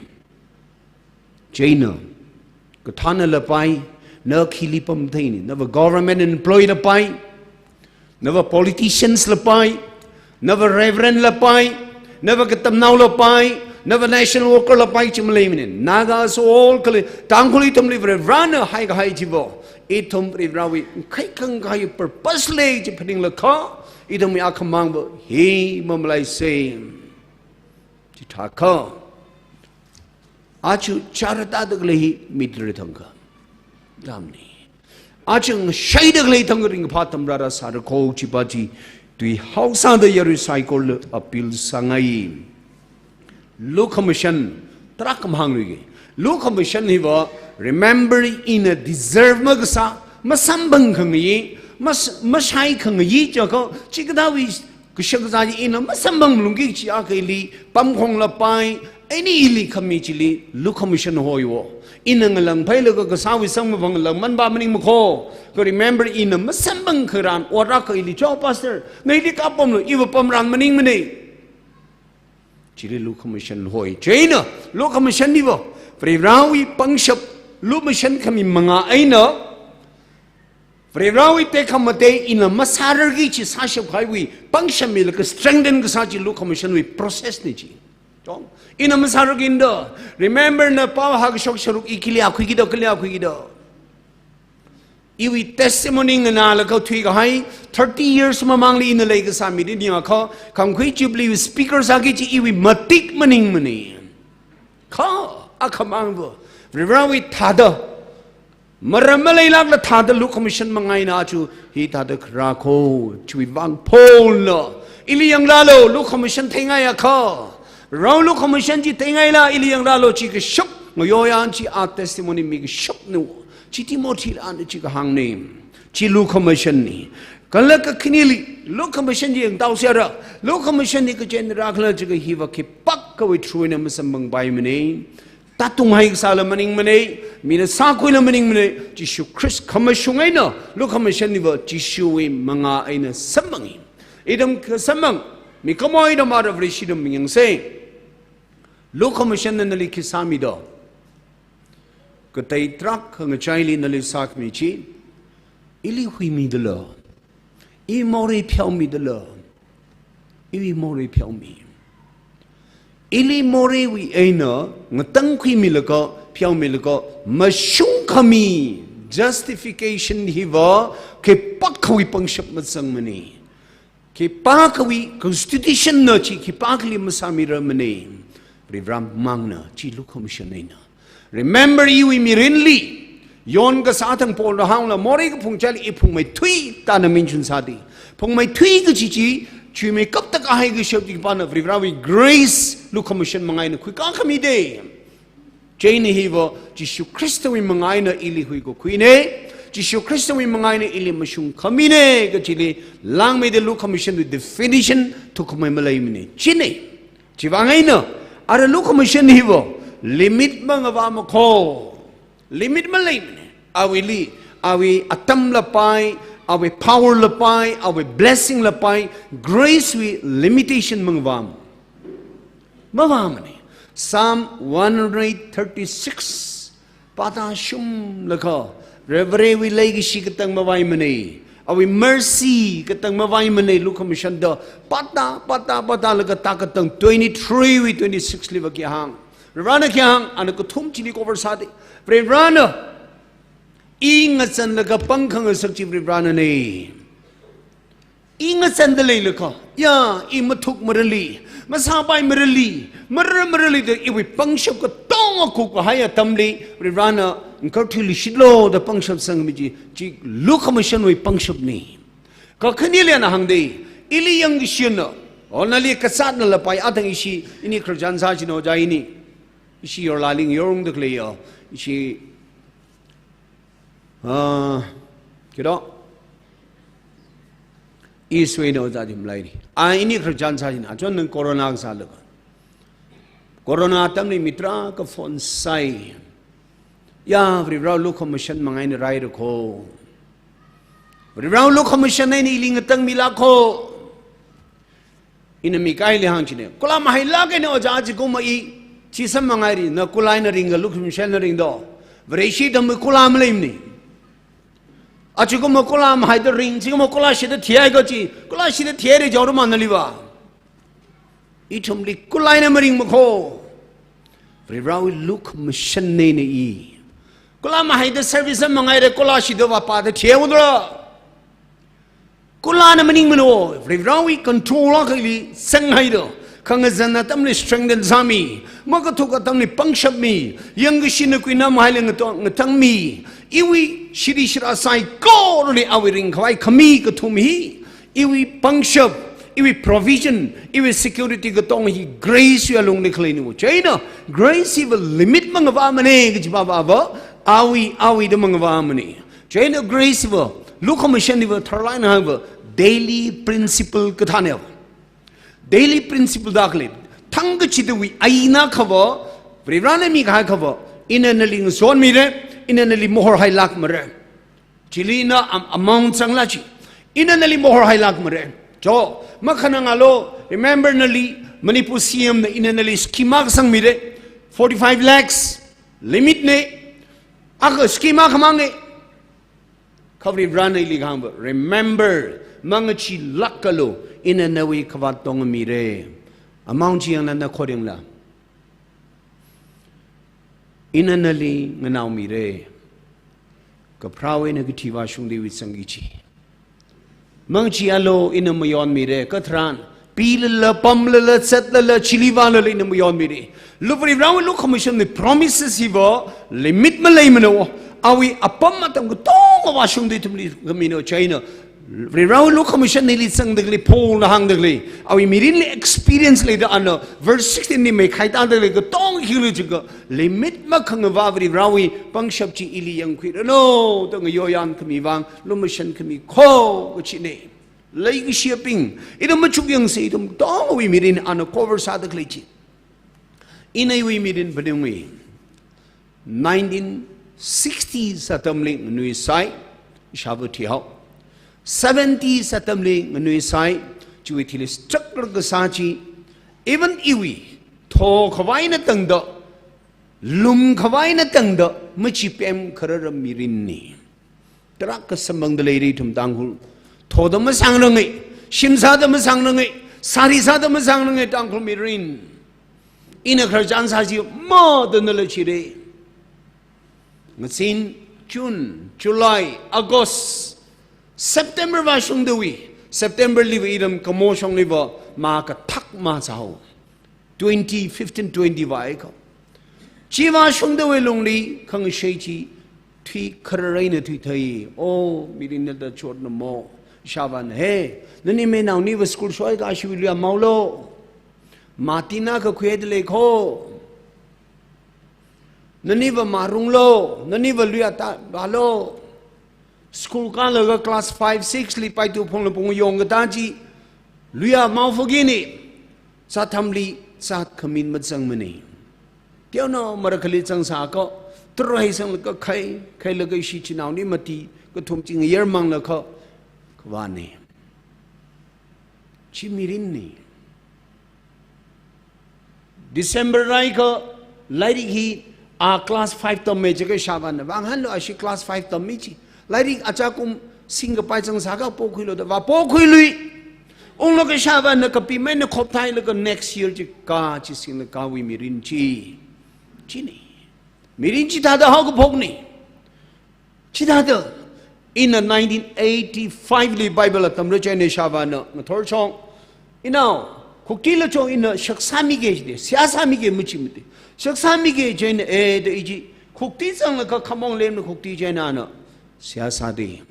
Chieina, kathāna lapai, na khili pamtheina, nava government employee lapai, nava politicians lapai, nava reverend lapai, nava katamnao lapai, nava national worker lapai chi maleimana. Naga so all khalei, Tangkhul ithumli Varivarana haikahai chiva. Ithum Varivarawui khaikhang kahai purpose lei chi phaninglaga, ithumwui akhamang va hi mamalaisa. Chithākha. Aja chara tāda khalei hi mitrithangkha. Damni. Aja ngashai tāda khalei thangkha ringphā tamrāra sāra kho chipa chi tui haosāda yarui saikorali appeal sāngai. Lukhamashan, tarākha mahāngluiki. Lukhamashan hiva, remember ina deserve makasā, masamphang khangayi, mas-, mashai khangayi chakha, chikathāwui kashak kazā chi ina masamphang malungki chi akha ili, pamkhong lapai, eini ili khami chili, lukhamashan hoiwo. Ina ngalāngphailaga kasāwui samkaphang langmanpa maningmakho. Kha remember ina masamphang kharan, ot akha ili, cho pastor, na ili kapamlu, iva pamran maningmana. Chili lukhamashan hoi. Chieina, lukhamashan hiva, Varivarawui pangshap, lukhamashan khami manga eina, Varivarawui tekhamatei ina masārarki chi sāshap kahaiwui, pangshap milaga strengthen kasā chi lukhamashanwui process na chi. Chong, ina masārarki inda, remember na pao hākashok sharuk i khili akhuiki da, khili akhuiki da. Iwui testimony nganālaga thuikahai, thirty years mamangli ina leikasā mirin yangakha, Khangkhui Jubilee speaker sāki chi iwui matik maningmana. Kha, akhamang va, Varivarawui thāda, maram maleilākla thāda lukhamashan manga eina aja hithāda kharā kho, chiwui vang Paulna, ili yangrālu, lukhamashan theingai akha, rao lukhamashan chi theingaila, ili yangrālu, chi kashap, ngayoyan chi a testimony mikashapna, chi Timothyli ana chi kahāngna, chi lukhamashanna. Kala kakhaneli, lukhamashan chi yangtao sera, lukhamashan hi kachen rākhala jiakha hiva khipākhawui through eina masamphangpaimana. Tātunghai kasāla maningmana, mina sākhuila maningmana, Jishu Khrist khamashung eina, lukhamashan hiva Jishuwui manga eina samphangi. Ithum kasamphang, mikumo ithum ara Vareshi ithum miyangsa. Lukhamashanna nali khi sāmido? Katei tarākha ngachaili nali sākhami chi, ili huimidala, iwui morei pheomidala, iwui morei pheomi. Ili moreiwui eina ngatangkhuimilaga, pheomilaga, mashungkhami, justification hiva khipākhawui pangshap mazangmana. Khipākhawui constitution na chi khipākhali masāmirarmana. Varivarā mangna chi lukhamashan eina. Remember, iwui mirinli, John kasā thang Paulna hāngla, morei kaphung chili i phungmeithui tāna mention sāda. Phungmeithui kachi chi, chuimeikapta kahai kashap chi khipāna, Varivarāwui grace lukhamashan manga eina khuikakhamida. Chieina hiva, Jishu Khristawui manga eina ili huikakhuina, Jishu Khristawui manga eina ili mashungkhamina, kachili langmeida lukhamashanwui definition thukhamei maleimana. China. Chiwui vang eina, ara lukhamashan hiva, limit mangavāmakho. Limit maleimana. Awuili, awui atam lapai, awui power lapai, awui blessing lapai, grace wui limitation mangavā. Mavāmana. Psalm one hundred thirty-six, pāda shumlaga, Varivarāwui leikashi katang mavaimana. Awui mercy katang mavaimana, lukhamashanda, pāda, pāda, pādalaga tā katang twenty-three wui twenty-six liva khi hāng. Varivarāna khi hāng, ana kathum chili cover sāda. Varivarāna, i ngazanlaga pangkhangasak chi Varivarānana. I ngazanda leilakha, ya, i mathukmarali, masāpaimarali, mara marali da iwui pangshap katonga khuikahai atamli, Varivarāna, ngarthuili shitlo da pangshap sangmi chi, chi lukhamashanwui pangshapna. Kakhaneli ana hāngda, ili yangkashina, o nali kazatna lapai athang ishi, ini khararchan sāchina ojā ini, ishi yorlaling yorungda khaleiya, ishi, ah, kida, iswena ojā chi maleina. A ini khararchan sāchina, achon nang corona kasālaga. Corona atamli mi tarākha phone sāi. Ya, Varivarā lukhamashan manga eina rairakho. Varivarā lukhamashan eina ili ngatangmilakho. Ina mi kaili hāngchina. Kula mahailak eina ojā chikuma i, chi samphanghaira, na kula eina ringakha lukhamashanna ringdo. Vareshi atamli kula maleimana. Achikuma kula mahaida ring, chikuma kula shida thihai kachi, kula shida thihaira jaoruma naliva. Ithumli kula eina maringmakho. Varivarāwui lukhamashan eina i. Kula mahaida service manga eina kula shida vāpāda thihaira. Kulana maningmana, Varivarāwui control akhali sanghaida. Khangazan atamli strengthen sāmi. Makathuk atamli pangshapmi. Yangkashina kuinamhaili ngatong, ngatangmi. Iwui shiri shira saikorali awui ringkhavai khami kathum hi. Iwui pangshap, iwui provision, iwui security katonga hi grace wui alungli khaleina. Chieina, grace hiva limit mangavāmana, kajiva vava, awui, awuida mangavāmana. Chieina grace hiva, lukhamashan hiva, tharlāk eina hāngva, daily principle kathāna. Daily principle da khalei, thangkachidawui eina khava, Varivarāna mikahai khava, ina nali ngazonmira, ina nali mahorhailākmara. Chili ina am-, amount zangla chi. Ina nali mahorhailākmara. Cho, makhanangalo, remember nali, Manipur C M na ina nali scheme akha sangmira, forty-five lakhs, limit na, akha scheme akha mangna. Kha Varivarāna ili kahāngva, remember, mangacheelākalu, ina nawui khavāt tongmira. Amount chi yangna na khodingla. Ina nali nganaomira. Kapharā eina kathi vāshungda iwui zangki chi. Mangacheealu ina mayonmira, katharan, pilala, pamlala, zatlala, chili vālala ina mayonmira. Lu Varivarāwui lukhamashanwui promises hiva, limit maleimana. Awui apam atam katonga vāshungda ithumli khamina chieina. Varivarāwui lukhamashan nali zangda khalei, Paulna hāngda khalei, awui mirinli experience leida ana, verse sixteen li meikhaida khalei, katonga khili jiakha, limit makhangavā Varivarāwui pangshap chi ili yangkhuiranu, da ngayoyan khami vang, lumashan khami kho, kachina. Leikashiyabing, ina machukyangsa ithum katongawui mirin ana cover sāda khalei chi. Ina iwui mirin phaningmi. Nineteen sixties atamli nganuisai, ishāvā thihao. Seventies atamli nganuisai, chiwui thili structure kasā chi, even iwui, thokhavai eina tangda, lumkhavai eina tangda, machipem kharara mirinna. Tarākha samphangda leira ithum Tangkhul. Thoda masāngranga, shim sāda masāngranga, sari sāda masāngranga Tangkhul mirin. Ina khararchan sāsi mada nala chira. Ngazin, June, July, August, September vāshungdawui, September liva iram Kamoshong liva makathak masāhao. Twenty, fifteen, twenty vāhaikha. Chi vāshungdawui lungli, khangashei chi, thui khararna thuithei. O, mirinna da chotna mo. Ishāvāna, he, nani mayarnaoniva school shoikha ashiwui luiya maolo. Matina kakhuida leikho. Naniva marunglo, naniva luiya ta vālo. School kālaga class five, six li paitu phungla phung yong katā chi, luiya mao phugini, sāthamli, sākhamin mazangmana. Teona marakhali zangsākha, tharai sanglaga khai, khailaga ishi chinaoni mati, kathum chi ngayar manglakha, khavāna. Chi mirinna. December rāhaikha, lairik hi, a class five tamme jiakha ishāvāna, vānghānlo ashi class five tammi chi. Lairik achakum singkapai zangsākha pokhuilo da, vāpokhuilui. Unglaga ishāvāna kapimeina khopthailaga next year chi ka chi singlaga kawui mirin chi. China. Mirin chithāda haokaphokna. Chithāda, ina nineteen eighty-five li Bible atamra chieina ishāvāna ngathor chong. Inao, khuktila chong ina shaksāmiki jida, seihā sāmiki machimati. Shaksāmiki chieina e da ichi, khukti zanglaga khamong lemna khukti chieina ana, seihā sāda.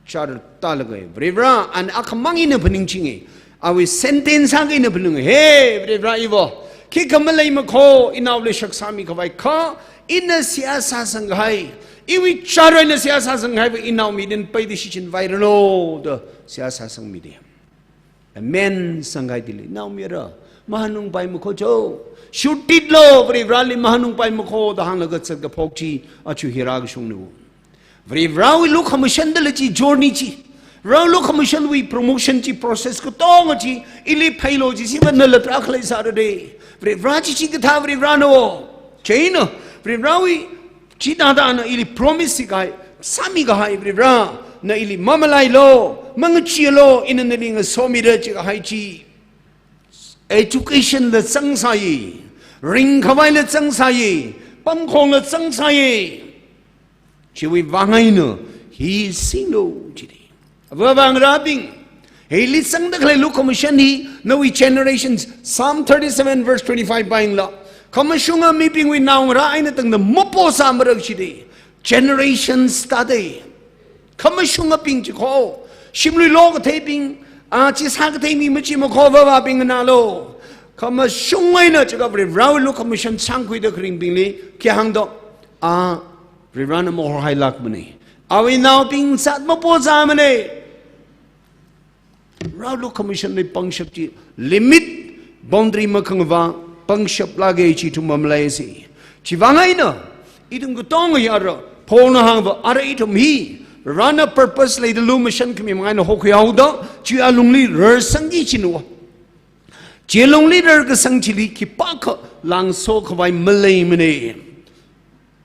Char talaga, Varivara, ana akhamang ina phaningchinga. Awui sentence akha ina phaningchinga. He, Varivara iva, khikha maleimakho, inaoli shaksāmikhavai kha, ina seihā sāsangkahai. Iwui char eina seihā sāsangkahaiva inao mirin paida shichinvairanu da seihā sāsangmida. Amen sangkahai thili, naomayara, mahanungpaimakho cho. Shurtit lo, Varivarali mahanungpaimakho da hānglaga zatkaphok chi, aja hi rākashungna. Varivarawui lukhamashan dala chi journey chi. Varewui lukhamashanwui promotion chi process katonga chi, ili pheilo chi siva nala tarākha leisāra de. Varivara chi chikathā Varivarana. Chieina, Varivarawui chithāda ana ili promise sikahai, sāmikahai Varivara, na ili mamalailo, mangacheelo, ina nali ngasomira chikahai chi. Education la zangsāya, ringkhavaila zangsāya, pamkhongla zangsāya. Chiwui vang eina, hi singlu jida. Avāva ngarābing, hili zangda khalei lukhamashan hi, nawui generations, Psalm thirty-seven verse twenty-five pāyanglu. Khamashunga mibingwui naongarā eina tangda mapo sāmara jida. Generations tāda. Khamashungabing chikho, shimlui lo katheibing, a, chi sākathei mi machimakho avāvabing nganālo. Khamashung eina chikha Varivarawui lukhamashan sangkhuida kharingbingli, khi hāngdo, a, Varivarana mahorhailākmana. Awui naobing zat mapo sāmana. Varewui lukhamashanli pangshap chi limit, boundary makhangavā pangshap lāka chi ithum mamalaisa. Chiwui vang eina, ithum katonga hi ara, Paulna hāngva ara ithum hi, Varena purpose leida lumashan khami manga eina hokhuihaoda, chiwui alungli rarsangki kajina. Chi alungli rarkasang chili khipākha langsokhavai maleimana.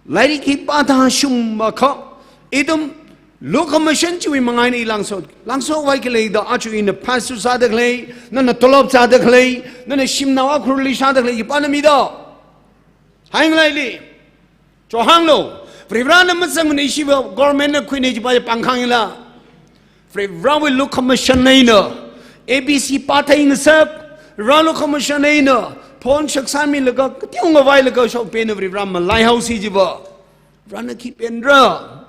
Lairik hi pāda shumakha, ithum lukhamashan chiwui manga eina i langso, langsokhavai khi leida, aja ina pastor sāda khalei, nana tolop sāda khalei, nana shimnao akhurli sāda khalei, khipāna mida? Haingalei li. Cho hānglu, Varivarana mazangmana ishiva government na khuina chiva pāngkhangla. Varivarawui lukhamashan eina, A B C pāthei ngasak, Varewui lukhamashan eina, phon shaksāmilaga, kateonga vālaga shokpena Varivara malaihaosi chiva. Varena khi penra.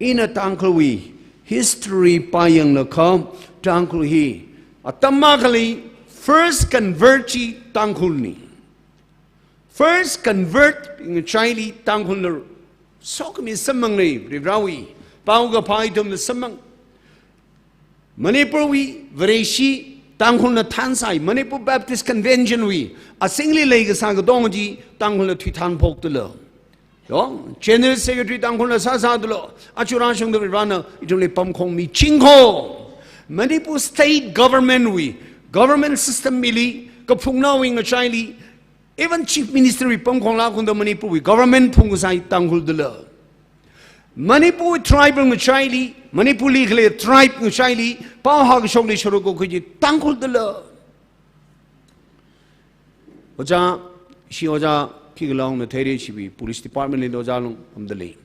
Ina Tangkhulwui history pāyanglakha, Tangkhul hi, atam akhali first convert chi Tangkhulna. First convert ngachaili Tangkhulna sokhami samphangna, Varivarawui paokaphā ithumna samphang. Manipurwui Vareshi Tangkhulna thansai, Manipur Baptist Convention wui azingli leikasā katonga chi Tangkhulna thuithanphokdala. Yo, General Secretary Tangkhulna sāsādala, aja rāshungda Varivarana ithumli pamkhong michingkho. Manipur State Government wui Government system mili, kaphungnaowui ngachaili, even Chief Minister wui pamkhong lākungda Manipur wui government phungkasā hi Tangkhul dala. Manipur wui tribal ngachaili, Manipur li khalei tribe ngachaili, pao hākashokli sharuk kakhui chi Tangkhul dala. Ojā, ishi ojā, khikhala ungna theira, ishiwui police department li ojā long amda lei.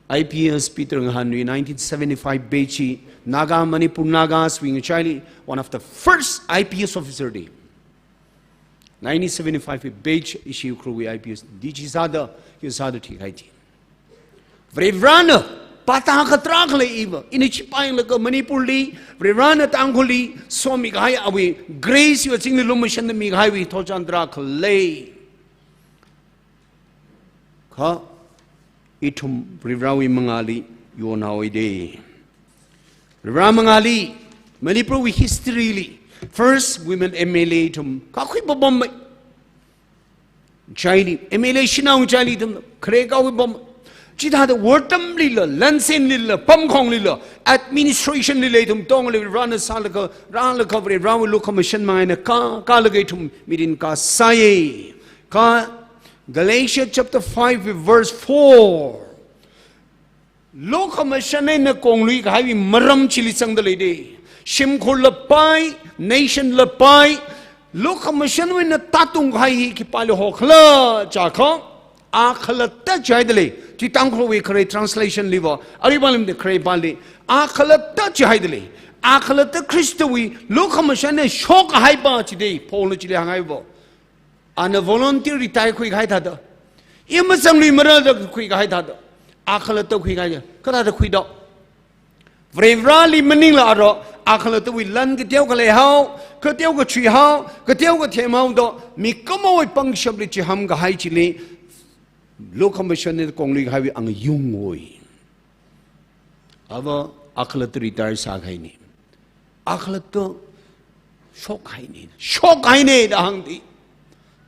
I P S Peter Ngahanwui nineteen seventy-five batch chi, Naga, Manipur Nagas wui ngachaili, one of the first I P S officer da. Nineteen seventy-five wui batch ishi Ukhrul wui I P S D G sāda, kyu sāda thikahai chi. Varivarana pata khatarā khalei iva, ina chipai laga Manipur li, Varivarana Tangkhul li somikahai awui grace yu chingli lumashanna mikahaiwui thotchan tarākha lei. Kha ithum Varivarawui mangāli yonhaowa da. Varivara mangāli, Manipur wui history li, first women M L A ithum kakhui papam mai. Ngachaili, M L A shanao ngachaili ithum khare kakhui papam. Chithāda wortamlila, lansenlila, pamkhonglila, administration lila ithum tongli Varivarana sālaga, rālaga Varivarawui lukhamashan mangā eina ka, kalaga ithum mirin kasāya. Kha Galatians chapter five verse four. Lukhamashan eina konglui kahaiwui maram chili zangda lei da. Shimkhurla pai, nation la pai, lukhamashanwui eina tātung kahai hi khipāli hokhala jiakha, akhalatta jihaida lei. Chi Tangkhulwui khare translation liva, ariba lim da khare pāli, akhalatta jihaida lei. Akhalatta Khristawui lukhamashan eina shokkahaipa chi da, Paulna chili hānghaiva. Ana volunteer retire khuikahai thāda, i mazangluimara da khuikahai thāda, akhalatta khuikahai, kathāda khuida? Varivarali maningla aro, akhalattawui lan kateokha leihao, kateokha chuihao, kateokha themhao da, mikumowui pangshapli chiham kahai chili, lukhamashan eina konglui kahaiwui angayung oi. Ava akhalatta retire sākahaina. Akhalatta shokkahaina. Shokkahaina da hāngda.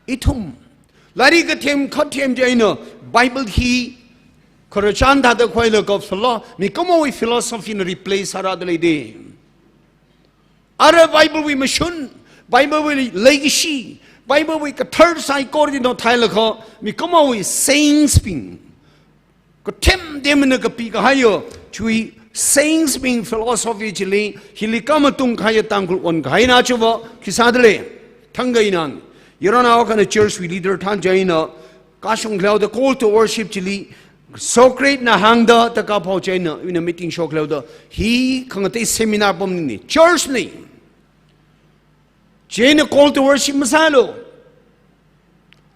Ithum lairik kathem khathem chi eina Bible hi khararchan thāda khuilaga philo-, mikumowui philosophy na replace sārāda lei da. Ara Bible wui mashun, Bible wui leikashi, Bible wui kathar saikora chi nothailaga, mikumowui sayings bing, kathem themna kapikahaiya, chiwui sayings bing philosophy chili, hili kamatung kahaiya Tangkhul onkahaina chiva, khi sāda lei, thangkha ina. Yaronao akhana church wui leader than chieina, kashung khaleoda call to worship chili, Socrates na hāngda, taka pao chieina, ina meeting shok khaleoda, hi khangatei seminar pamna, church na. Chieina call to worship masālu.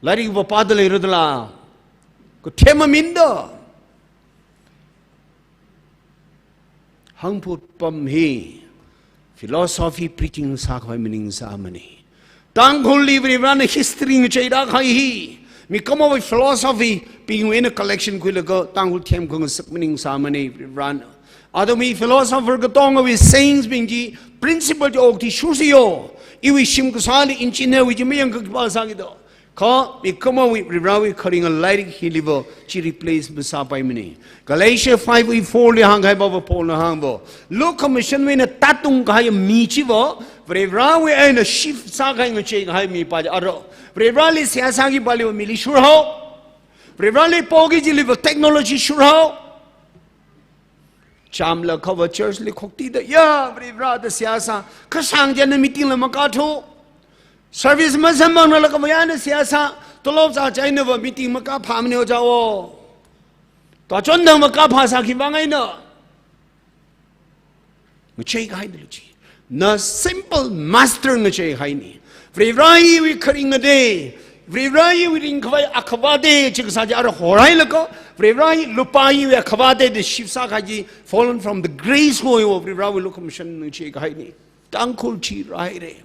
Lairik va pāda leira dala. Kathem maminda. Hangphut pam hi philosophy preaching sākhavai maning sāmana. Tangkhulli Varivarana history ngacheida kahai hi, mikumowui philosophy bingwui eina collection khuilaga Tangkhul themkhangasak maning sāmana Varivarana. Athum hi philosopher katongawui sayings bing chi, principle chi okathui shursiyo. Iwui shim kasāli engineer wui chi mayang khipā sāki do. Kha mikumowui Varivarawui kharinga lairik hiliva chi replace masāpaimana. Galatians five wui four li hāngkahaipa va Paulna hāngva, lukhamashanwui eina tātung kahai mi chiva, Varivarawui eina shift sākahai ngacheikahai mipā chi aro. Varivarali seihā sākipāliva mili shurhao. Varivarali poki chiliva technology shurhao. Chamlakhava church li khoktida, ya, Varivara da seihā sā, kashang chieina meeting la makāthu. Service masamphangna lakhava yana seihā sā, tolop zā chieina va meeting makāphāmana ojā o. Tachon dang makāphā sā khivang eina. Ngacheikahaida lei chi. Na simple master ngacheihaina. Varivara hiwui kharinga da. Varivara hiwui ringkhavai akhava da. Chi kasā chi ara horhailaga, Varivara hi lupā hiwui akhava da da shift sākahai chi, fallen from the grace hoiwo, Varivarawui lukhamashan ngachei kahaina. Tangkhul chi rāhaira.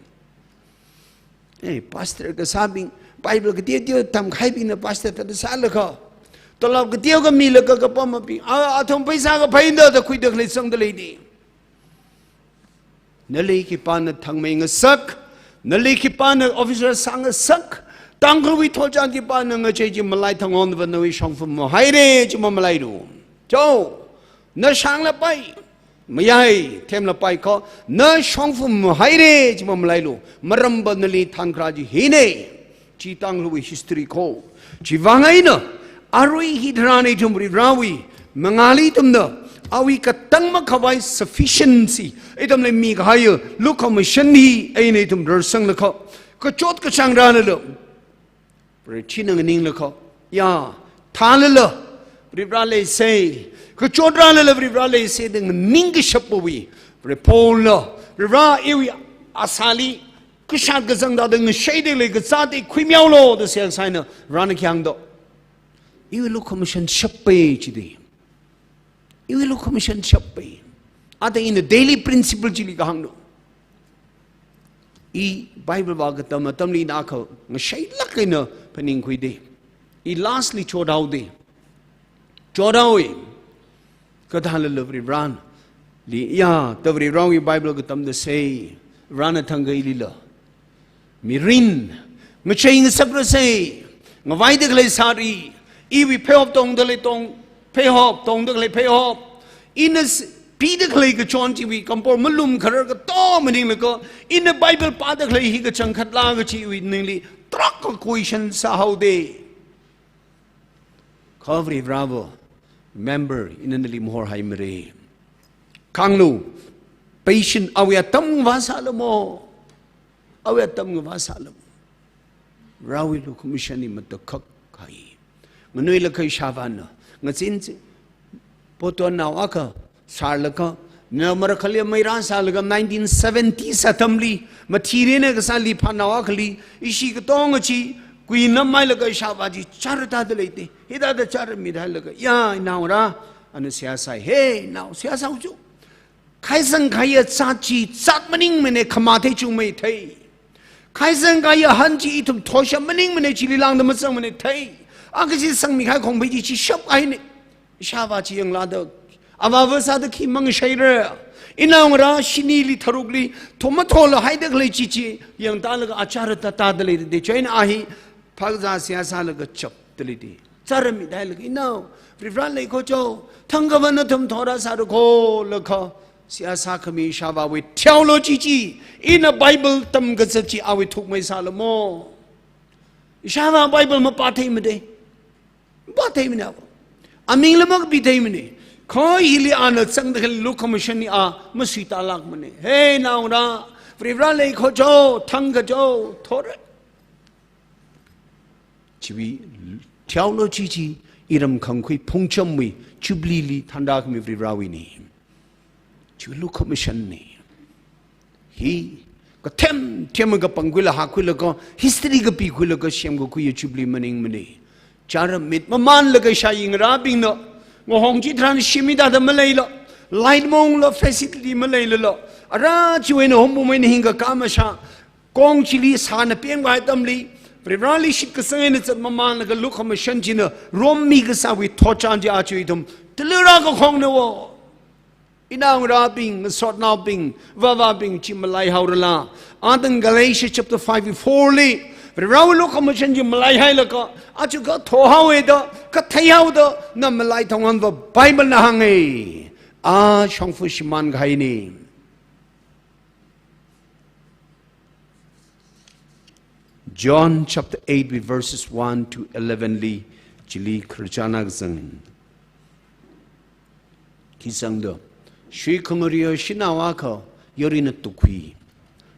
Eh, pastor kasābing, Bible kateo teo tamkahaibingna pastor thāda sālaga, tolop kateo kamilaga kapam mabing, a, athum pheisā kaphaida da khuida khalei sangda leida. Nali khipāna thangmei ngasak, nali khipāna officer sāngasak, Tangkhulwui thotchan khipāna ngachei chi malai thangonva nawui shongfa mahaira chi mamalailu. Cho, na shanglapai. mayai, themlapai kho, na shongfa mahaire, chi mamalailu, maramva nali thankharā chi hine, chi tanglu history kho. Chiwui vang eina, arui hitharan ithum Varivarāwui mangāli ithumna, awui katang makhavai sufficiency, ithumli mikahai, lukhamashan hi eina ithum rarsanglaga, kachot kachāng rālala, Varechina nganinglaga, ya, thālala, Varivarā leisei, kachot rālala Varivarā leisei da nganingkashapwui, Vare Paulna, Varivarā iwui asāli, kashat kazang thāda ngashaida lei, kazāda khuimiaolu da seihā sāhaina, Varena khi hāngdo. Iwui lukhamashan shappai chida. Iwui lukhamashan shappai. Ada ina daily principle chili kahāngno. I Bible vākatam atamli ina kha ngashailāk eina phaningkhuida. I lastly chothaoda. Chothaowa. Kathālala Varivarāna. Li ya, ta Varivarāwui Bible katamda sei. Varena thangkha ilila. Mirin, ngachei ngasakrasei, ngavaida khalei sāri, iwui pheihop tongda khalei tong, pheihop tongda khalei pheihop, ina s-, pida khalei kachon chiwui kampor malum kharar kato maninglaga, ina Bible pāda khalei hi kachangkhatla kachiwui ningli, tarākha question sāhaoda. Kha Varivarāva, remember, ina nali mahorhaimara. Khanglu, patient awui atam vāsālamo. Awui atam vāsālamo. Varewui lukhamashan hi matakhak hai. Nganuilakha ishāvāna. Ngazin chi, potonnao akha, sārlaga, na marakhali mairā sālaga nineteen seventies atamli, mathirina kasā liphanao akhali, ishi katonga chi, kuinamhailaga ishāvā chi, chara tāda leida, hithāda chara mithailaga, ya, naongarā, ana seihā sāi, he, nao, seihā sāuchu. Khaisang khaiya zat chi, zat maningmana, khamathei chungmeithei. Khaisang khaiya han chi, ithum thosha maningmana, chili lāngda mazangmana thei. Akha chi sangmikahai khongphei chi, chi shapkahaina. Ishāvā chi yanglada, avāva sāda khi mangashaira. Inaongarā shinili tharukli, thoma thola haida khalei chi chi, yangtālaga achara tātāda leida, chieina a hi, phakzā seihā sālaga chapda leida. Chara mithailaga inao, Varivarā leikho cho, thangkha vāna thum thora sāra kho lakha, seihā sākhami ishāvāwui theology chi, ina Bible tamkazat chi awui thukmei sālamo. Ishāvā Bible mapātheimada. Pātheimana. Amingla makapitheimana. Kha hili ana zangda khalei lukhamashan hi a masuitālākmana. He naongarā, Varivarā leikho cho, thangkha cho, thora. Chiwui theology chi iram khangkhui phungchamwui Jubilee li thanrākhami Varivarāwuina. Chiwui lukhamashanna. Hi, kathem, themkha pāngkhuilaga, hākhuilaga, history kapikhuilaga, semkakhui Jubilee maningmana. Chara mit mamānlaga ishāyingarābingna, ngahong chitharan shimida da maleila, light mongla facility maleilala, ara chiwui eina hom pum eina hingkakā mashā, kong chili sāna pemkahai atamli, Varivarāli shitkasang eina zat mamānlaga lukhamashan china, rommi kasāwui thotchan chi aja ithum, tala rākakhongna wo. Inaongarābing, ngasotnaobing, vāvābing chi malaihaorala. Atang Galatians chapter five verse four li, Varivarāwui lukhamashan chi malaihailaga, aja kha thohaowa da, kha theihaoda, na malai thonganva Bible na hānga. A shongfa shimānkahaina. John chapter eight verses one to eleven li, chili khararchan akha zang. Khi zangda, shuikhangariya shanao akha yaruina tukkhui.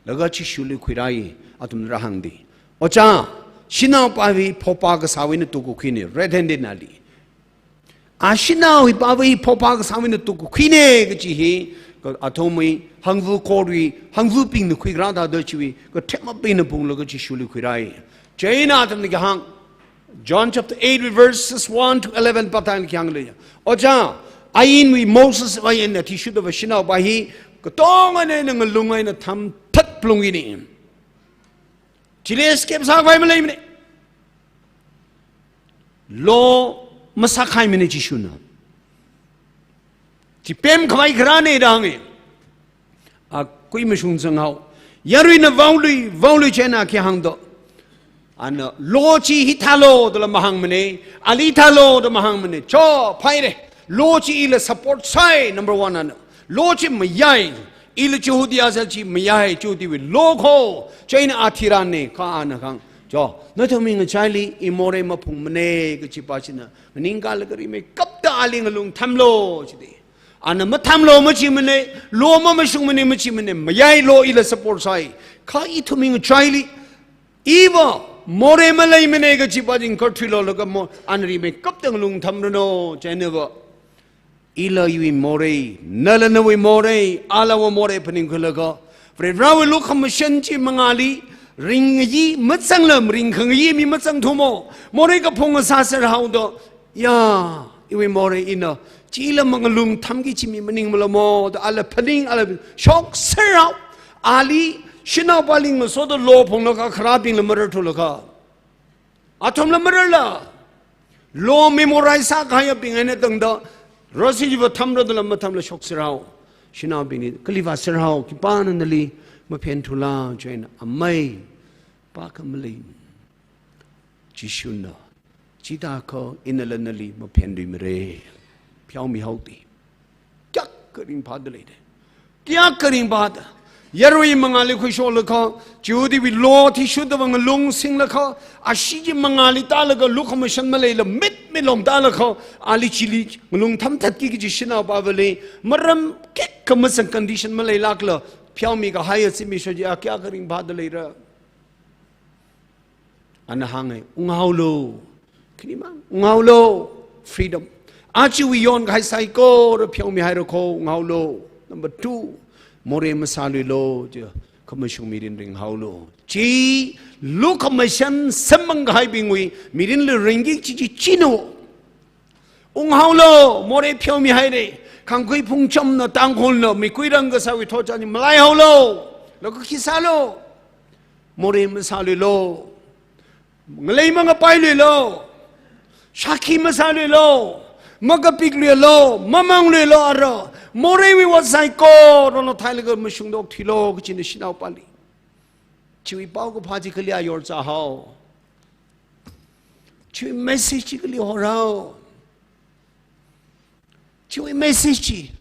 Laga Jishuli khuirāi, athumna rāhāngda, Ojā, shanaopā hi phopā kasāwui eina tukkakhuina, red handed nali. A shanao hi pāva hi phopā kasāwui eina tukkakhuina kaji hi, ka athumwui, hangva korwui, hangvabingna khuikarā thāda chiwui, kathemabingna phunglaga Jishuli khuirāi. Chieina athumna khi hāng, John chapter eight verses one to eleven pātang khi hānglei. Ojā, ainwui Moseswui ain eina athishurdava shanaopā hi, katonga eina ngalung eina thamthat phalungkina. Chili escape sākhavai maleimana. Law masākhaimana Jishuna. Chi pemkhavai kharāna da hānga. A kui mashungzanghao. Yaruina vaolui, vaolui chieina khi hāngdo. Ana law chi hithālo dala mahāngmana. Ali thālo da mahāngmana. Cho, phaira. Law chi ila support sāi, number one ana. Law chi mayai, ila Jihudiyāsa chi mayai, Jihudiwui law kho, chieina a thiranne, kha ana kahāng. Cho, nathumwui ngachaili, i morei maphungmane, kachi pa china, nganingkalaga rimeikapta ali ngalung thamlu, chida. Ana mathamlu machimane, law mamashungmane machimane, mayai law ila support sai. Kha ithumwui ngachaili, iva, morei maleimane kachi pa chi ngakarthuilu laga mo, ana rimeikapta ngalung thamranu, chieina va. Ila iwui morei, nala nawui morei, ala awui morei phaningkhuilaga, Varivarāwui lukhamashan chi mangāli, ringngayi mazangla, ringkhangayi mi mazangthumo, morei kaphung sāser haoda, ya, iwui morei ina, chila mangalung thamki kachi mi maningmalamo, da ala phaning, ala shokser hao, ali, shanaopali ngasoda law phunglaga kharābingla mararthulaga. Athumla mararla. Law memorize sākahai abing eina tangda, rasi jiva thamra dala mathamla shokser hao. Shanaobingli, kali vāser hao, khipāna nali maphenthula, chieina amei, pākha malei. Jishuna, chithākha inala nali maphenluimare. Pheomi haoda. Kayākha ringphāda leide. Kayākha ringphāda. Yarui mangāli khuisholaga, Jihudiwui law athishurda va ngalung singlaga, ashee chi mangāli tālaga lukhamashan maleila mitmilom tālaga, ali chili ngalung thamthatki kaji shanaopavali, maram kayākha mazang condition maleilākla, pheomi kahai zimiksho chi a kayākha ringphāda leira. Ana hānge, unghaolu. Khanimang, unghaolu. Freedom. Ajawui yonkahai saikora pheomihaira kho, unghaolu. Number two, morei masāluilu, chi, khamashung mirin ringhaolu. Chi, lukhamashan samphang kahaibingwui, mirinli ringki kachi chi china. Unghaolu, morei pheomihaire, khangkhui phungchamna, Tangkhulna, mikuirang kasāwui thotchan chi malaihaolu, laga khi sālu, morei masāluilu, ngalei mangapailuilu, shākhi masāluilu, makapikluilu, mamangluilu ara, moreiwui ot saikora nao thailaga mashungda okthuilu, kachina shanaopali. Chiwui paokaphā chi kali ayor zāhao. Chiwui message chi kali horhao. Chiwui message chi.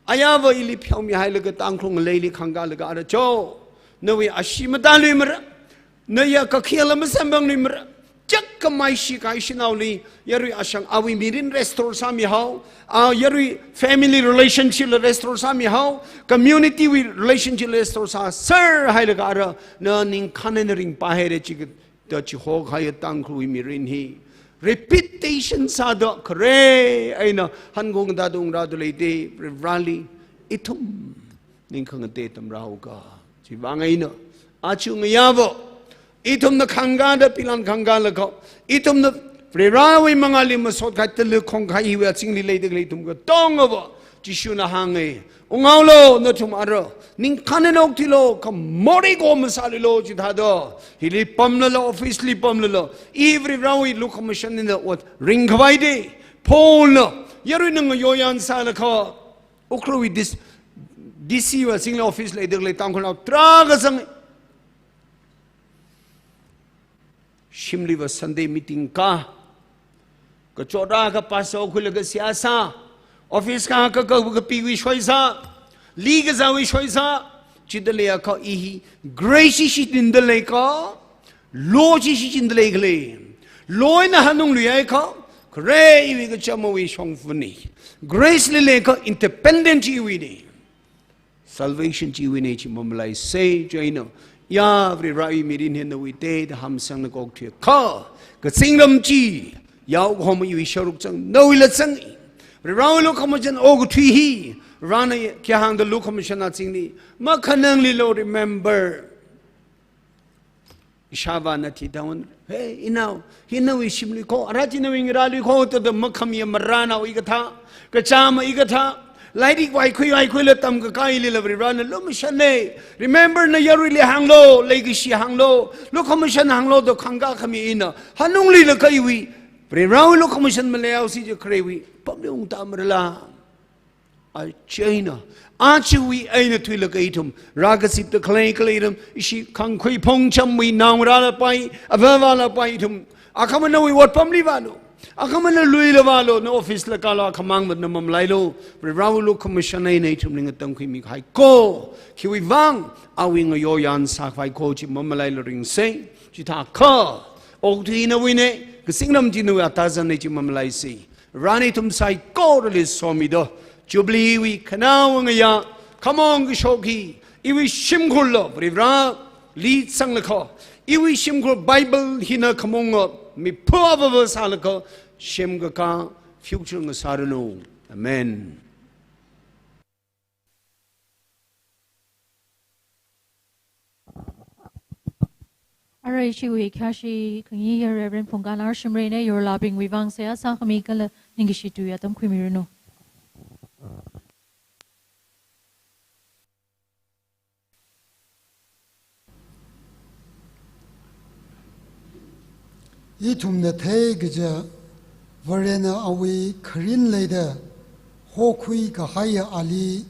Ayāva ili pheomihailaga Tangkhul ngaleili khangkālaga ara cho. Nawui ashee matāluimara. Naya kakhela masamphangluimara. Chak kamai shi kai shanaoli. Yarui ashang awui mirin restore sāmihao. A yarui family relationship la restore sāmihao. Community wui relationship la restore sāserhailaga ara. Na ningkhān eina ringpāhaire chi da chihokahai Tangkhulwui mirin hi repetition sāda khare eina hangung da dungra da leide Varivarāli ithum ningkhangate tamrāhaoka. Chiwui vang eina aja ngayāva ithumna khangkāda pilan khangkālaga ithumna Varivarāwui mangāli masot kahai tala khongkahai hiwui azingli leida khalei ithum katongava Jishuna hānge, unghaolu, nathum ara, ningkhān eina okthuilu, kha morei kho masāluilu, chithāda. Hili pamlala, office li pamlala, i Varivarāwui lukhamashan eina ot ringkhavai de. Paulna, yaruina ngayoyan sālaga, Ukhrulwui dis-, D C wui azingli office leida khalei Tangkhulnao tarākha zang. Shimliva Sunday meeting kā, kachot rākha pastor khuilaga seihā sā, office kā, ka, ka, kapiwui shoisā, li kazāwui shoisā, chida leiakha i hi grace ishi tinda leikha, law chi ishi tinda leikhala. Law eina hanungluihaiakha, khare iwui kachamawui shongfani. Grace li leiakha independent chi iwuine. Salvation chi iwuine chi mamalaisei, chieina, ya Varivarāwui mirin hi nawuite da hamsangna okthuiakha, kazingram chi, yaokahoma iwui sharuk zang, nawuila zang. Varivarāwui lukhamashan okathui hi, Varivarāna khi hāngda lukhamashan azingli, makhananglilu, remember. Ishāvāna thidang, "Hey, inao, hi nawui shimlui kho, ara chi nawui ngarālui kho," da da makhamiya marānao ikathā, kachāma ikathā, lairik vaikhui vaikhuila tamkakālila Varivarāna lumashanne. Remember na yaruili hānglu, leikashi hānglu, lukhamashan hānglu da khangkā khami ina, hanungluilakha iwui, Varivarāwui lukhamashan maleihaosi chi kharewui pamli ungta marala. Aja eina, ajawui eina thuilaga ithum, rākazipda khalei khalei ram, ishi khangkhui phungchamwui naongarālapai, avāvālapai ithum, akhama nawui ot pamli vālu. Akhamana luila vālu, na office la kālu, akhamang vat na mamalailu. Varivarāwui lukhamashan eina ithumli ngatangkhuimi kahai ko. Khiwui vang, awui ngayoyan sākhavai ko chi mamalailu ringsa. Chithākha, okathui nawuina, kazinglam chi nawui atazanna chi mamalaisa. Varivarāna ithum saikorali somida, Jubilee wui khanaowa ngayā, khamong kashok hi, iwui shimkhurlo, Varivarāli zanglakha, iwui shimkhur Bible hina khamong nga, miphu avāva sālakha, semkakā future ngasāranu. Amen. Arui chiwui khayāshi khangayi Reverend Phungkala shimrina, yorlābingwui vang seihā sākhami kala ningkashi tui atam khuimiranu. Ithumna theikaja, Varena awui kharin leida hokhui kahaiya ali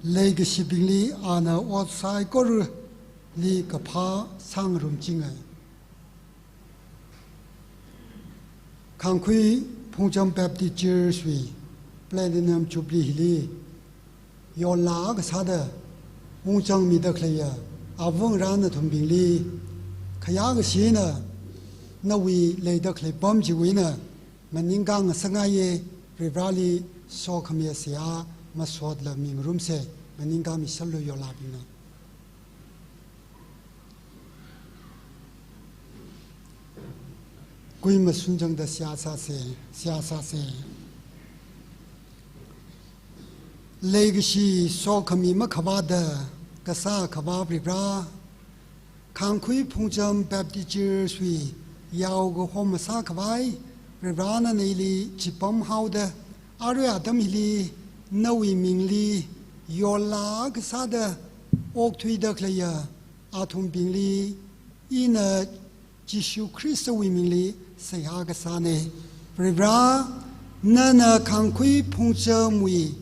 leikashibingli ana ot saikorali kaphā sāngarumchingai. Khangkhui Phungcham Baptist Church wui Platinum Jubilee hili yollā kasāda ungzangmida khaleiya avāva̱ ngarā nathumbingli khayākashina nawui leida khalei pam chiwui eina nganingkā ngasakngaiya. Varivarāli sokhamiya seihā masotla mingarumsa. Nganingkā miserlu yollābingna. Kuimashun changda seihā sāsa, seihā sāsa. Leikashi sokhami makhavāda kasā khavā Varivarā, Khangkhui Phungcham Baptist Church wui yaokahoma sākhavai Varivarā nana ili chipamhaoda, arui atam hili nawui mingli yollā kasāda okthuida khaleiya athumbingli ina Jishu Khristawui mingli seihā kasāna. Varivarā, nana Khangkhui Phungchamwui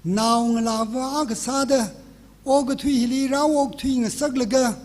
naongalāva kasāda okathui hili rāokthui ngasaklaga,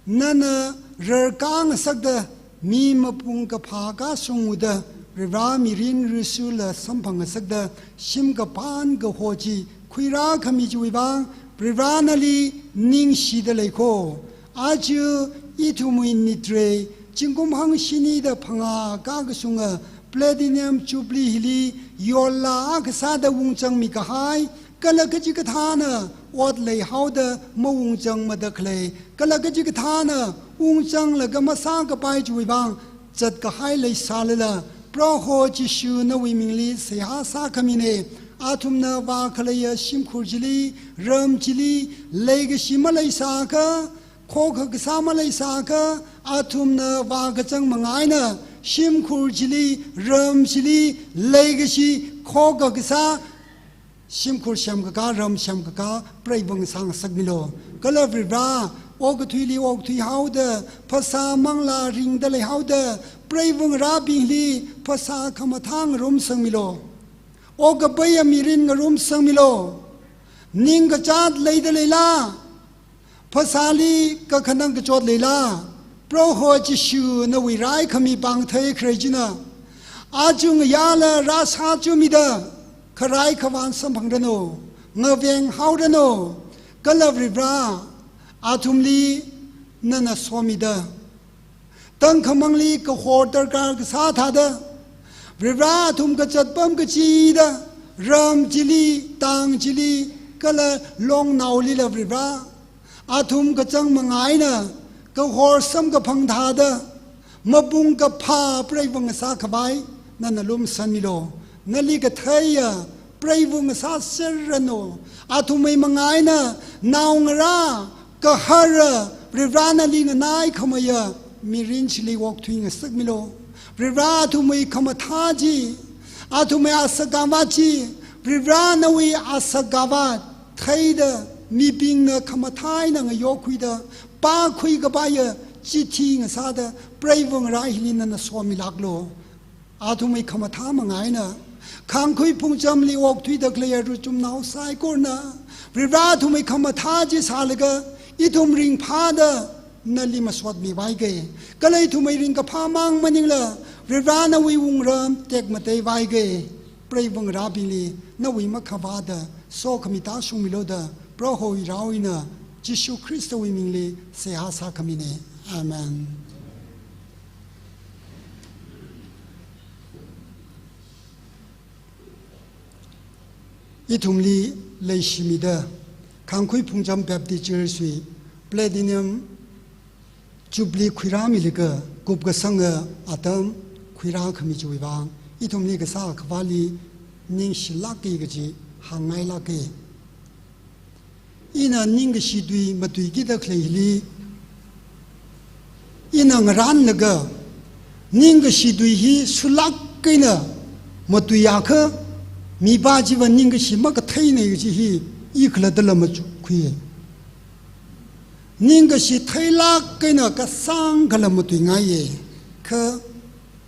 nana rarkā ngasakda mi mapung kaphā kashung uda, Varivarā mirin rushula samphang ngasakda, shim kapān kaho chi khuirākhami chiwui vang, Varivarā nali ningshida leiko. Aja ithumwui nitre, zingkum hangshini da phangā kakashunga Platinum Jubilee hili yollā kasāda ungzangmi kahai, kala kachikathāna ot leihaoda maungzangmada khalei, kala kachikathāna ungzanglaga masākapai chiwui vang, zatkahai leisālala, Proho Jishu nawui mingli seihā sākhamina. Athumna vākhaleiya shimkhur chili, ram chili, leikashi maleisāakha, khokha kasā maleisāakha, athumna vākachang manga eina, shimkhur chili, ram chili, leikashi, khokha kasā, shimkhur semkakā, ram semkakā, preiva ngasā ngasakmilo. Kala Varivarā, okathuili okthuihaoda, phasā manglā ringda leihaoda, preiva ngarābingli phasā khamathā ngarumsangmilo. Okapaiya mirin ngarumsangmilo. Ningkachāt leida leila, phasāli kakhanang kachot leila, Proho Jishu nawui raikhami pāng theikharei china, aja ngayāla rāsā chumida, kharai khavān samphangranu, ngavenghaoranu, kala Varivarā, athumli nana somida, tangkhamangli kahor darkar kasā thāda, Varivarā athum kazatpam kachida, ram chili, tang chili, kala longnaolila Varivarā, athum kachang manga eina, kahor samkaphang thāda, mapung kaphā preiva ngasākhavai, nana lumashanmilo. Nali katheiya preiva ngasāserranu. Athumwui manga eina naongarā, kahara, Varivarā nali nganaikhameiya mirin chili okthui ngasakmilo. Varivarā athumwui khamathā chi, athumwui asakava chi, Varivarā nawui asakava theida, mibingna khamathā eina ngayokhuida, pākhui kapaiya chithi ngasāda, preiva ngarā hili nana somilāklo. Athumwui khamathā manga eina, Khangkhui Phungchamli okthuida khaleiya ruchumnao saikorana, Varivarā athumwui khamathā chi sālaga, ithum ringphāda, nali masotmivaike. Kala ithumwui ringkaphā mang maningla, Varivara nawui wungram tekmateivaike. Preivangarābingli nawui makhavāda sokhami tāshungmilu da, Prohowui rao eina Jishu Khristawui mingli seihā sākhamine. Amen. Ithumli leishimida, Khangkhui Phungcham Baptist Church wui Platinum Jubilee khuirāmilaga kupkasanga atam khuirākhami chiwui vang, ithumli kasā akhavāli ningshilāke kaji hāngngailāke. Ina ningkashi tui matuikida khaleili, ina ngarānlaga, ningkashi tui hi sulāk eina matuiakha, mipā chiva ningkashi makatheine kaji hi i khalattala machukkhui. Ningkashi theilāk eina kasāngkhala matuingaiye. Kha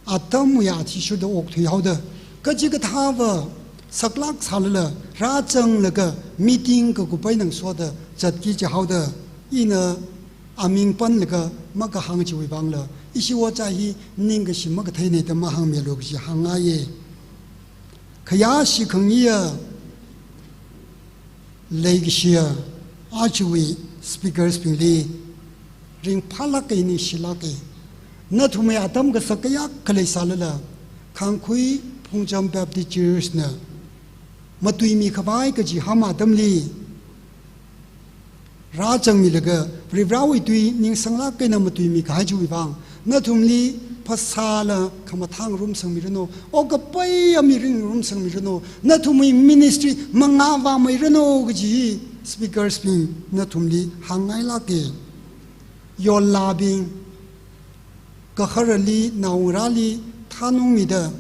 atamwui athishurda okthuihaoda, kachikathāva saklāk sālala, rāzanglaga meeting kakup eina ngasoda zatki jihaoda, ina aming panlaga makahāng chiwui vangla, ishi ojā hi ningkashi makatheine da mahāngmilu kaji hāngngaiye. Khayāshi khangayiya, leikashiya, ajawui speakers bingli ringphālāke, ningshilāke. Nathumwui atam kasak kayākha leisālala, Khangkhui Phungcham Baptist Church na matuimikhavai kaji hāng atamli rāzangmilaga, Varivarāwui tui ningsanglāk eina matuimikahai chiwui vang, nathumli phasāla khamathā ngarumsangmiranu, okkapai amirin ngarumsangmiranu, nathumwui ministry mangā vāmeiranu kaji speakers bing nathumli hāngngailāke. Yollābing, gaharali, naongarāli thanungmida,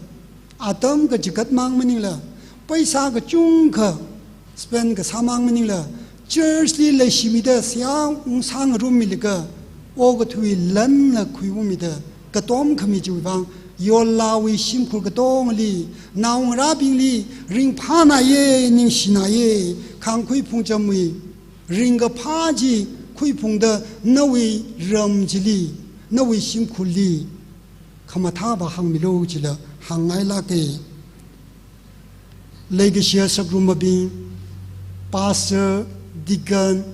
atam kachigat mang maningla, paisa kachungkha spend kasā mang maningla, church li leishimida seihā ungsāngarummilaga, okathui lanla khuiungmida katomkhami chiwui vang, yollāwui shimkhur katongali, naongarābingli ringphānaiye, ningshinaiye. Khangkhui Phungchamwui ringkaphā chi khuiphungda nawui ram chili, nawui shimkhurli khamathā vāhāngmilu chila hāngngailāke. Leikashiya sakrummabing, pastor, deacon,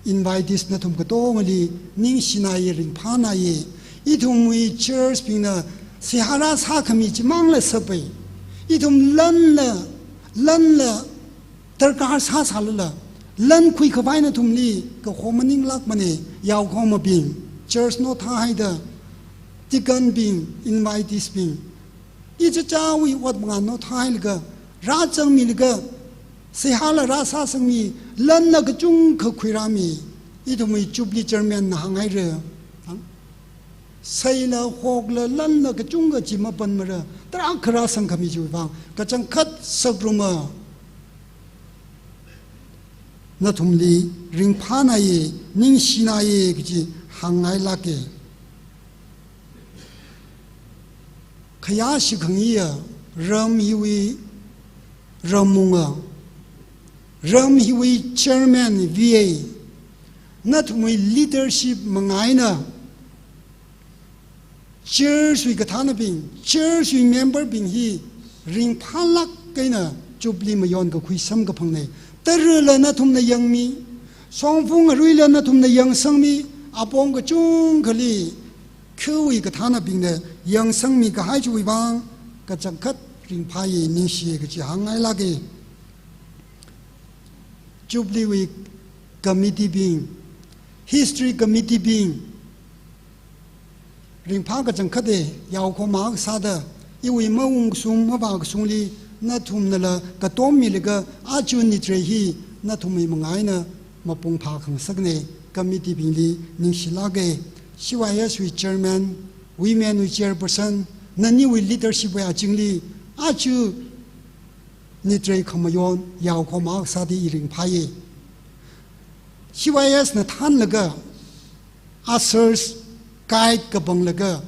invitees nathum katongali ningshinaiye, ringphānaiye. Ithumwui church bingna seihā rāsākhami chimangla sapai. Ithum lanla, lanla darkar sāsālala, lan khuikhavai nathumli kaho maninglākmane, yaokhomabing, church nothahaida, deacon bing, invitees bing, ichichāwui ot mangā nothahailaga, rāzangmilaga, seihāla rāsāsangmi, lanla kachungkha khuirāmi. Ithumwui Jubilee Chairman na hānghaira. Seila, hokla, lanla kachungkha chi mapanmara, tarākha rāsangkhami chiwui vang, kachangkhat sakrumma nathumli ringphānaiye, ningshinaiye kaji hāngngailāke. Khayāshi khangayiya, ram hiwui rammunga, ram hiwui chairman V A, nathumwui leadership manga eina, church wui kathānabing, church wui member bing hi ringphālāk eina Jubilee mayon kakhui samkaphangna. Tarala nathumna yangmi, shongfa ngaruila nathumna yangsangmi, apong kachungkhali khawui kathānabingna yangsangmi kahai chiwui vang, kachangkhat ringphāye, ningshiye kaji hāngngailāke. Jubilee wui committee bing, history committee bing, ringphā kachangkhate, yaokhoma sāda, iwui maungkasung mavākasungli nathumnala katommilaga, aja nitre hi nathumwui manga eina mapung phākhangasakne. Committee bingli ningshilāke. C Y S wui chairman, women wui chairperson, naniwui leadership wui azingli, aja nitre khamayon yaokhoma sāda i ringphāye. C Y S na thānlaga, ushers, guide kapanglaga,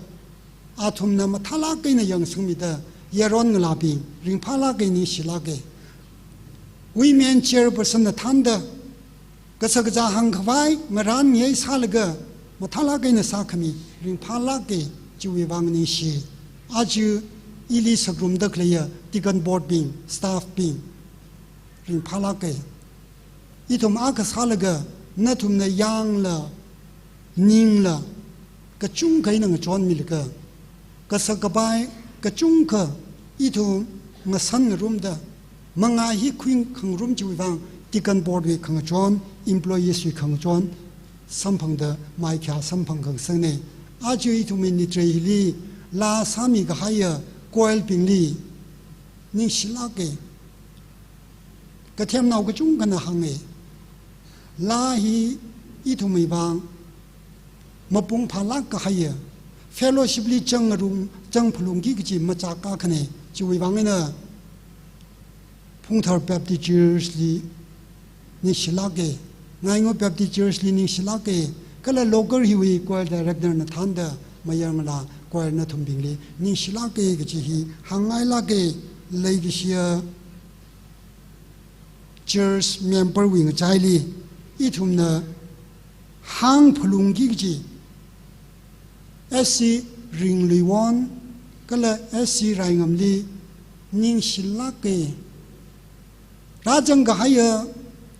athumna mathālāk eina yangsangmida, yaron ngalābing ringphālāke, ningshilāke. Women chairperson na thānda, kashak kazā hāngkhavai ngarān ngayei sālaga, mathālāk eina sākhami, ringphālāka, chiwui vang ningshi. Aja ili sakrumda khaleiya deacon board bing, staff bing, ringphālāka. Ithum akha sālaga, nathumna yangla, ningla, kachungkha eina ngachonmilaga, kasak kapai kachungkha ithum ngasan ngarumda, mangā hi khuikhangarum chiwui vang, deacon board wui khangachon, employees wui khangachon, samphangda maikhayā samphang khangasangne. Aja ithumwui nitrei hili, laa sāmi kahaiya choir bingli, ningshilāka. Kathemnao kachungkhana hānga. Laa hi ithumwui vang mapung phālāk kahaiya, fellowship li chang ngarung, chang phalungki kaji machak akhana, chiwui vang eina Phungthar Baptist Church li ningshilāka, Ngaingo Baptist Church li ningshilāka, kala local hiwui choir director na thānda Mayar Ngala choir nathumbingli ningshilāka kaji hi hāngngailāka. Leikashiya church member wui ngachaili ithumna hāngphalungki kaji, S C Ringluiwon kala S C Raingamli ningshilāka. Rāzang kahaiya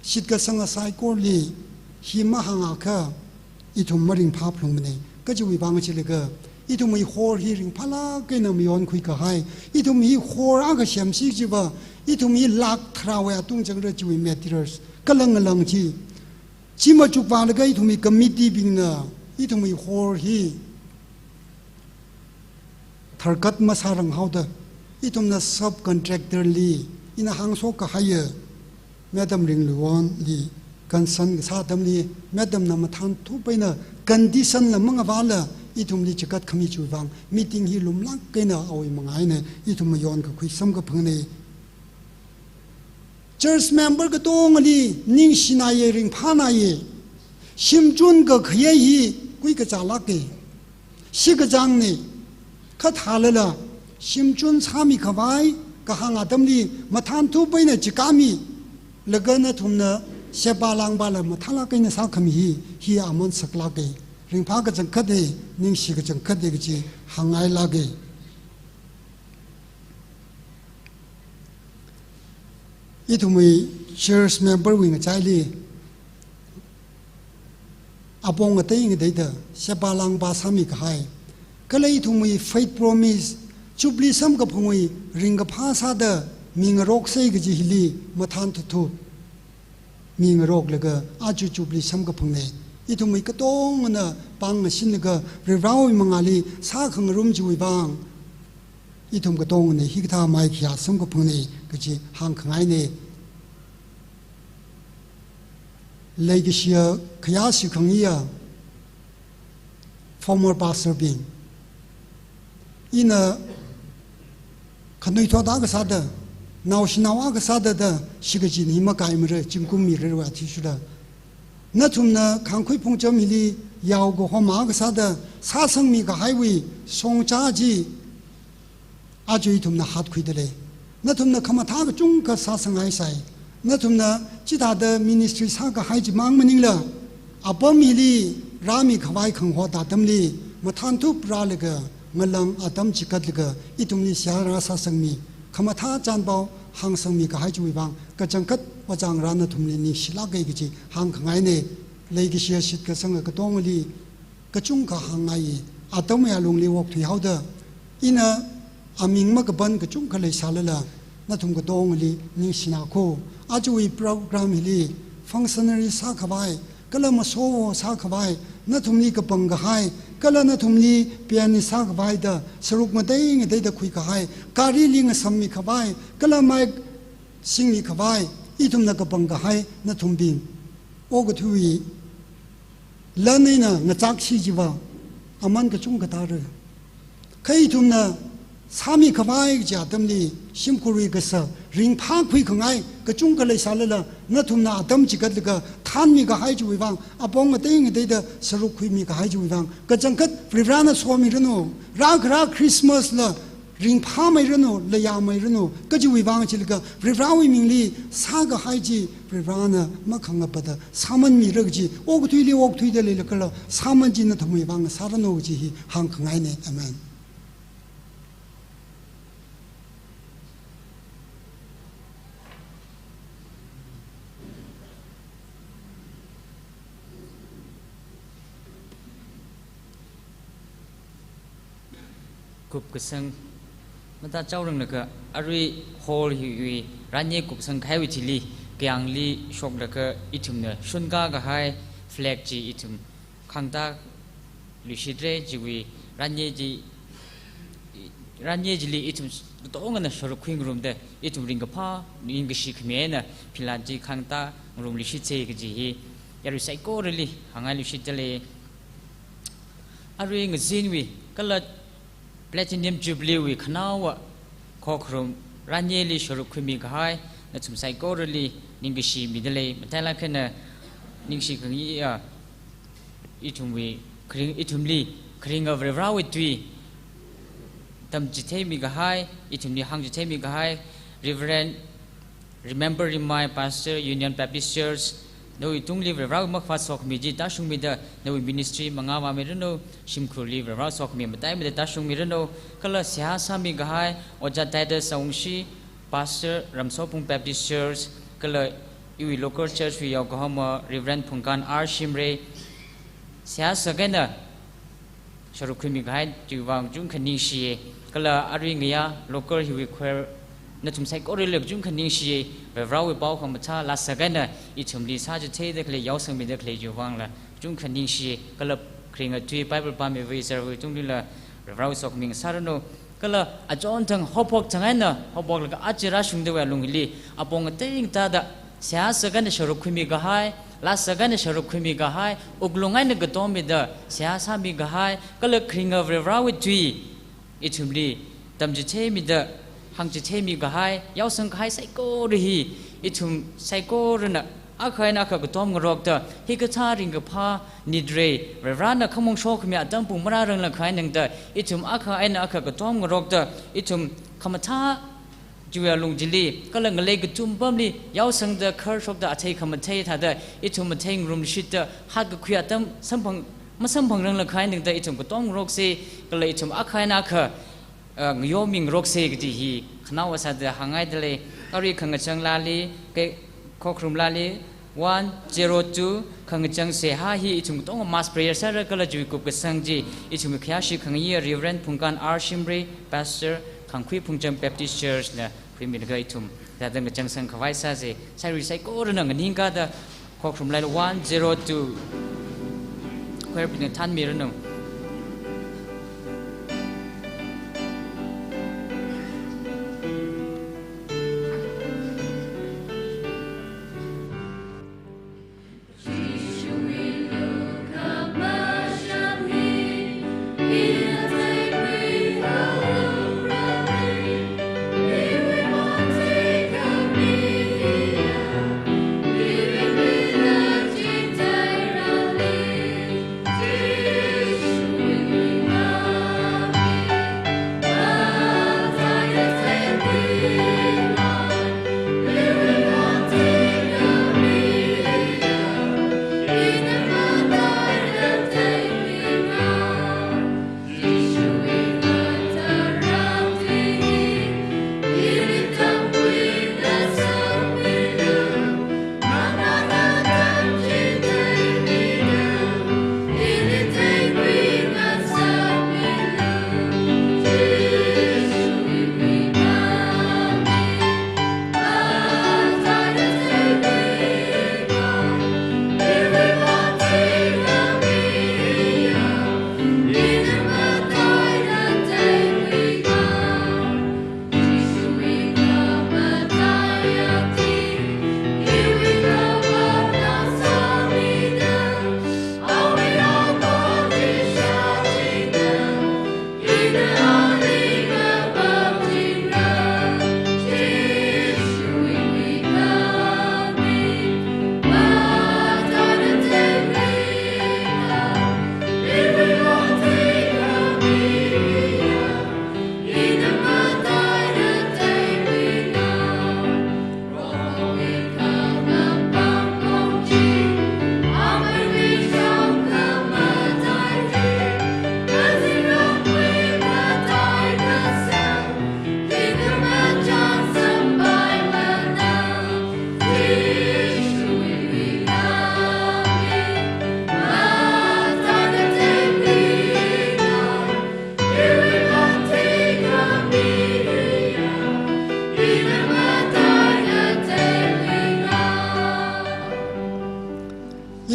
shitkasanga saikorali hi mahāngakha ithum maringphā phalungmana. Kachiwui vang chilaga, ithumwui hall hi ringphālāk eina mayonkhui kahai, ithum hi hall akha semsi chiva, ithum hi lakh tharāwui atung changra chiwui materials, kala ngalang chi. Chi machukvālaga ithumwui committee bingna ithumwui hall hi tharkat masārang haoda, ithumna subcontractor li, ina hāngshok kahaiya Madam Ringluiwonli concern kasā atamli, Madam na mathānthup eina condition la mangavāla, ithumli chikat khami chiwui vang, meeting hi lumlāk eina awui mangā eina ithum mayonkakhui samkaphangna. Church member katongali ningshināya, ringphānāya. Shimchun kakhayei hi kuikachālāka. Shikachāngna. Kha thālala, shimchun sāmi khavai kahāng atamli mathānthup eina chikatmilaga nathumna sheba langba la mathālāk eina sākhami hi, hi aman saklāka. Ringphā kachangkhata, ningshi kachangkhata kaji hāngngailāka. Ithumwui church member wui ngachaili apong ngatei ngateida sheba langba sāmi kahai, kala ithumwui faith promise, Jubilee samkaphangwui ringkaphā sāda mingaroksei kaji hili mathānthup mi ngaroklaga aja Jubilee samkaphangna. Ithumwui katongana pāng ngashinlaga Varivarāwui mangāli sākhangarum chiwui vang, ithum katongana hikathā maikhayā samkaphangna kaji hāngkhangaina. Leikashiya khayāshi khangaiya former pastor bing, ina khanuithot akha sāda, naoshinao akha sāda da shikachin hi makaimara, zingkum mirarwa athishurda. Nathumna Khangkhui Phungcham hili yao kahoma akha sāda sāsangmi kahaiwui shongzā chi aja ithumna hatkhuida lei. Nathumna khamathā kachungkha sāsanghaisai. Nathumna chithāda ministry sākahai chimang maningla, apam hili rāmi khavai khangahot atamli mathānthup rālaga, ngalang atam chikatlaga, ithumli seihā rāsāsangmi, khamathā chānpao hāngsangmi kahai chiwui vang, kachangkhat vāzangra nathumli ningshilāka kaji hāngkhangaina. Leikashiya shitkasanga katongali kachungkha hāngngaiya, atamwui alungli okthuihaoda, ina aming makapan kachungkha leisālala, nathum katongali ningshinā kho. Ajawui program hili functionary sākhavai, kala masowo sākhavai, nathumli kapangkahai, kala nathumli pianist sākhavai da, saruk ngatei ngateida khuikahai, garili ngasammi khavai, kala mic singmi khavai, ithumna kapangkahai nathumbing okathuiwui lan eina ngachakshi chiva aman kachungkha tāra. Kha ithumna sāmi khavai kaji atamli shimkhurwui kasa ringphākhui khangai kachungkha leisālala, nathumna atam chikatlaga thānmi kahai chiwui vang, apong ngatei ngateida saruk khuimi kahai chiwui vang, kachangkhat Varivarāna somiranu. Rākhara Christmas la ringphāmeiranu, layāmeiranu, kajiwui vang chilaga, Varivarawui mingli sākahai chi, Varivarana makhangapata sāmanmira kaji, okathuili okthuida leilala kala, sāman chi nathumwui vang sāranu kaji hi hāngkhangaina. Amen. Kupkasang, matā chaoranglaga arui hall hiwui ranye kupkasang kahaiwui thili, kayāngli shoklaga ithumna shunkā kahai flag chi ithum khangtā luishitre. Chiwui ranye chi, ranye chili ithum katongana sharuk khuingarumda, ithum ringkaphā, ningkashi khami eina philan chi khangtā ngarumluishitse kaji hi yarui saikorali hāngngaluishitdalei. Arui ngazinwui kala Platinum Jubilee wui khanaowa khokharum ranyeli sharuk khuimi kahai nathum saikorali ningkashi midalei. Matailāk eina ningshi khangayi, ah, ithumwui kharing, ithumli kharinga Varivarawui tui tamchitheimi kahai, ithumli hāngchitheimi kahai Reverend Remember Rimai, Pastor, Union Baptist Church, nawui tungli Varivarawui makhavāt sokhami chi tāshungmida, nawui ministry mangā vāmiranu, shimkhurli Varivarawui sokhami mataimeida tāshungmiranu, kala seihā sāmi kahai Ojā Titus Awungshi, Pastor, Ramsophung Baptist Church, kala iwui local church wui Yokohama, Reverend Phungkan R Shimray, seihā sākahaina sharuk khuimi kahai chiwui vang kachungkha ningshiya. Kala arui ngayā local hiwui choir nathum saikorali kachungkha ningshiya. Varivarawui pao khamathā laa sākahaina ithumli sāchitheida khalei, yaosangmida khalei chiwui vangla kachungkha ningshiya. Kala kharinga tui Bible pāmiwui serwui tunglila Varivarawui sokhami ngasāranu. Kala achon thang haophok thang eina haophoklaga aja rāshungdawui alungli apong ating tāda seihā sākahaina sharuk khuimi kahai, laa sākahaina sharuk khuimi kahai, wuklung eina katom mida seihā sāmi kahai, kala kharinga Varivarawui tui ithumli tamchitheimida, hāngchitheimi kahai, yaosang kahai saikora hi ithum saikorana akha eina akha katom ngarokta, hikathā ringkaphā nitrei, Varivarana khamong shokhami atam pung marāranglakha eina tangda, ithum akha eina akha katom ngarokta, ithum khamathā chiwui alung chili, kala ngalei kathum pamli, yaosangda kharshokda athei khamathei thāda, ithum matheingarumshitta, hatkakhui atam samphang, masamphangranglakha eina tangda ithum katom ngarokse, kala ithum akha eina akha, ah, ngayomi ngarokse kaji hi khanaowa sāda hāngngaidalei. Arui khangachang laali, kei khokharum laali, one zero two, khangachang seihā hi ithum katonga mass prayer sāra kala chiwui kupkasang chi ithum khayāshi khangayi Reverend Phungkan R Shimray, Pastor, Khangkhui Phungcham Baptist Church na khuimilaga ithum thāda ngachangsang khavai sāse. Sārui saikorana nganingkāda khokharum laali one zero two. Choir bingna thānmiranu.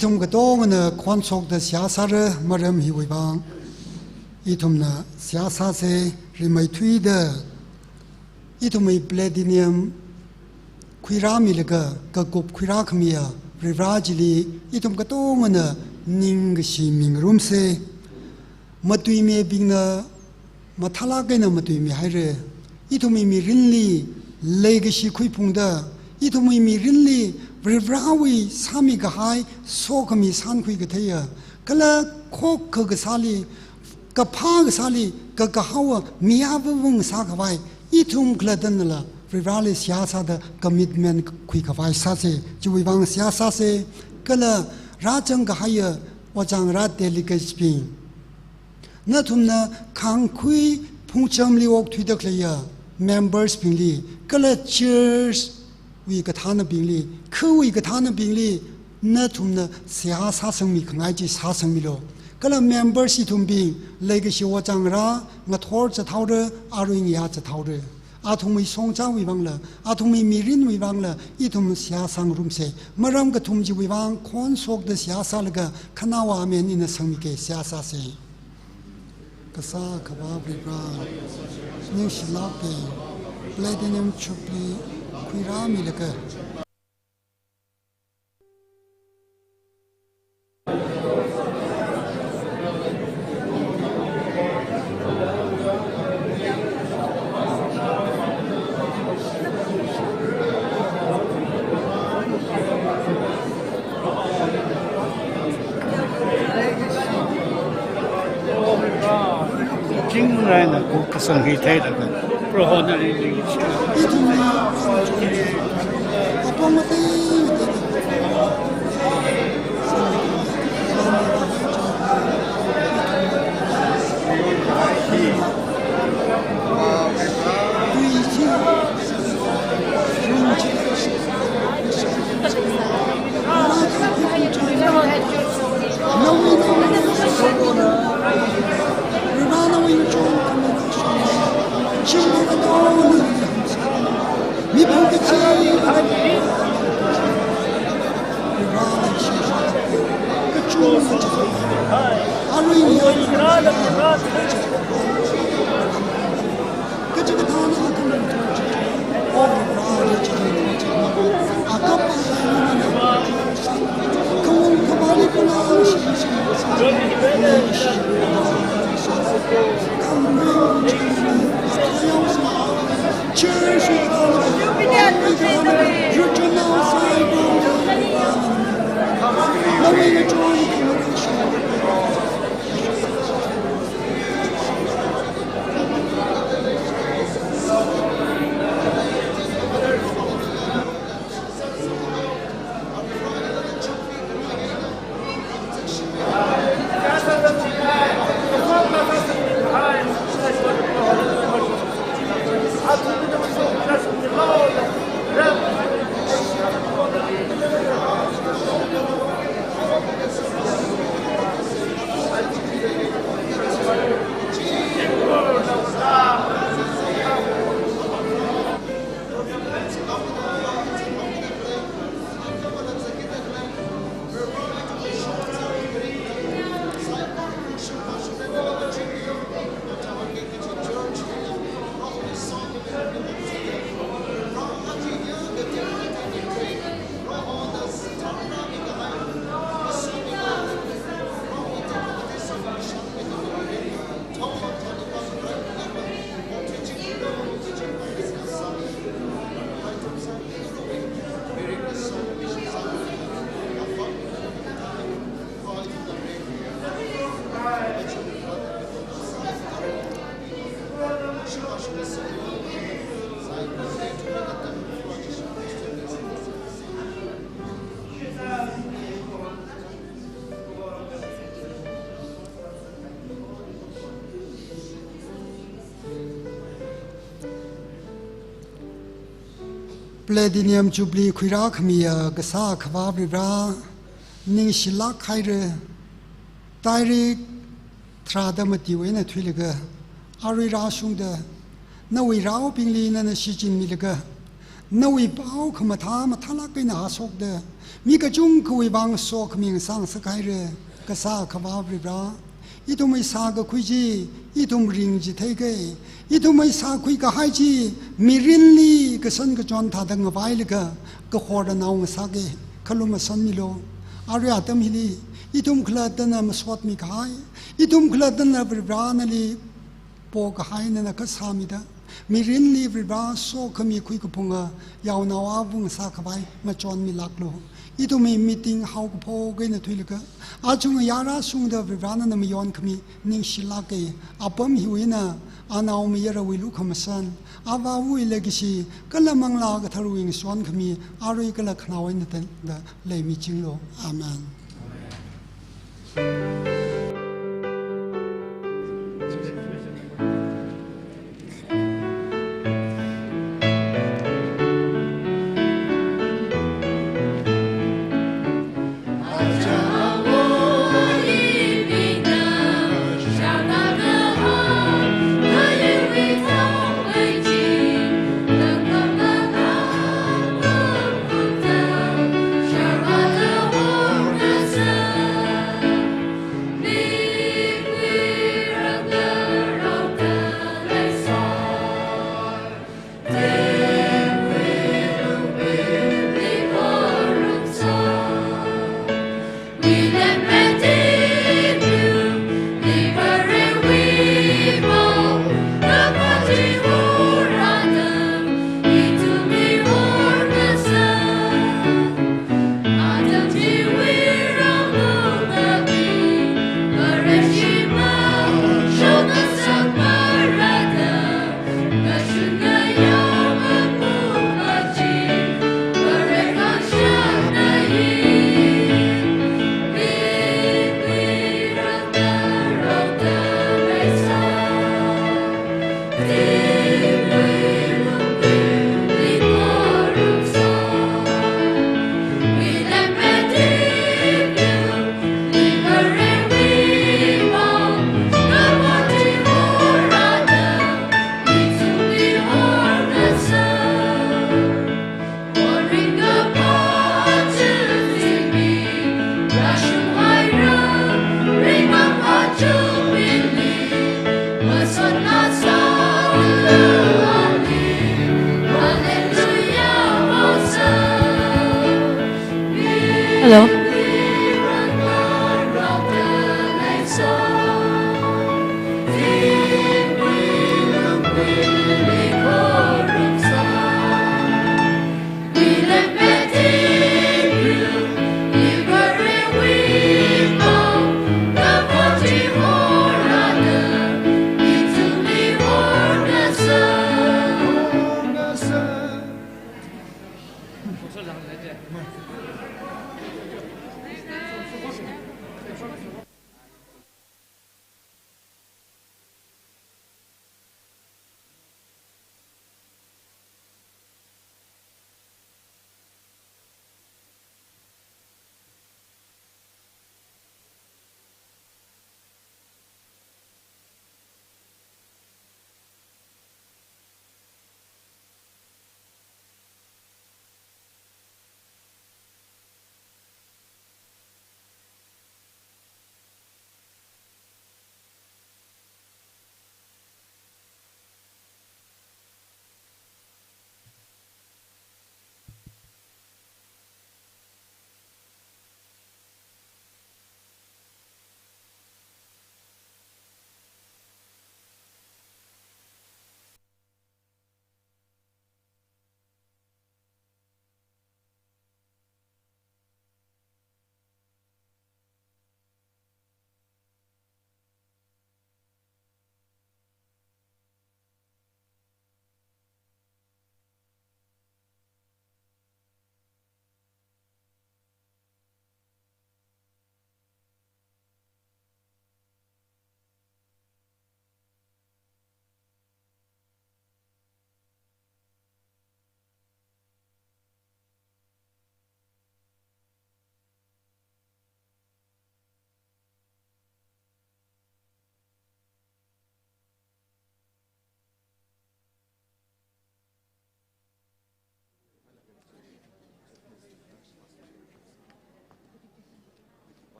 Ithum katongana khonshokda seihā sāra, maram hiwui vang. Ithumna seihā sāsa, rimeithuida ithumwui platinum khuirāmilaga, kakup khuirākhamiya Varivara chili ithum katongana ningkashi mingarumsa. Matuimibingna mathālāk eina matuimihaira. Ithumwui mirinli leikashi khuiphungda, ithumwui mirinli Varivarawui sāmikahai, sokhami shānkhui katheiya, kala khokkha kasāli, kaphā kasāli, kakahaowa mi avāvung sākhavai, ithum khalattana Varivarali seihā sāda commitment khuikhavai sāsa, chiwui vang seihā sāsa. Kala rāzang kahaiya ojā ngarā delegates bing, nathumna khangkhui phungchamli okthuida khaleiya members bingli, kala church wui kathānabingli, khawui kathānabingli, nathumna seihā sāsangmi khangai chi sāsangmilu. Kala members ithumbing, leikashi ojā ngarā ngathor zathaora, arui ngayā zathaora. Athumwui shongzāwui vangla, athumwui mirinwui vangla, ithum seihā sāngarumsa. Maram kathum chiwui vang khonshokda seihā sālaga, khanaowa amen ina sangmika, seihā sāsa. Kasā Akhava Varivara, ningshilāka, platinum jubilee khuirāmilaga. Chingrai na ku kasang hi thai da ka. Proho na ni ni. Platinum Jubilee khuirākhamiya Kasā Akhava Varivara, ningshilāk haira. Tarik tharāda mati eina thuilaga, arui rāshungda, nawui raobingli nana shichinmilaga, nawui pao khamathā mathālāk eina hāshokda, mi kachungkhawui vang sokhami ngasā ngasakhaira. Kasā Akhava Varivara, ithumwui sākakhui chi ithum ringchitheika. Ithumwui sākhui kahai chi mirinli kashan kachon thāda ngavailaga kahor anao ngasaka. Khalum masanmilu. Arui atam hili ithum khalattana masotmi kahai, ithum khalattana Varivara nali pokahai nana kasāmida, mirinli Varivara sokhami khuikaphunga yaonao avung sākhavai machonmilāklu. Ithumwui meeting haokaphok eina thuilaga, achung ayar rāshungda Varivara nana mayonkhami ningshilāka. Apam hiwui eina anaomayarawui lukhamashan, Avāwui leikashi kala Manglā Katharawui ngasonkhami arui kala khanaowa eina tangda leimichinglu. Amen.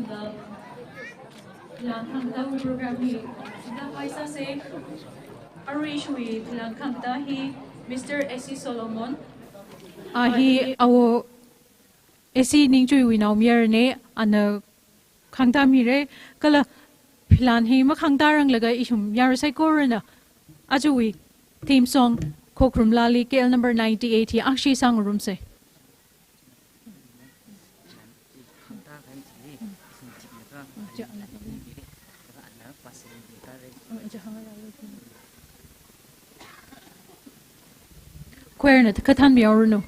Philan khangtā program hi sida paisa se. Arui ishiwui philan khangtā hi Mister A C Solomon. A hi awo A C Ningchuiwui naomayarana, ana khangtā mira, kala philan hi makhangtāranglaga ishum yara saikorana ajawui theme song Khokharum Laali K L number ninety-eight hi akhashi sāngarumsa. Choir na kathanmi haoranu.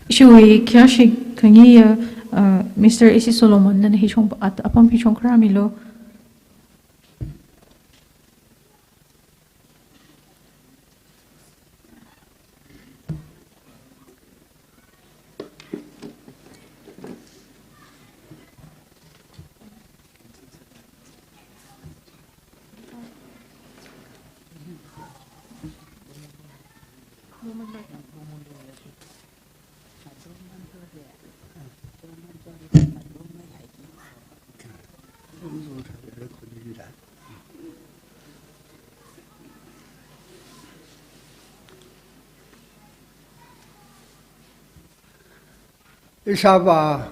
Ishiwui khayāshi khangayi, uh, Mister A C Solomon nana hi shong at-, apam hi shongkharā milu. Ishāvā,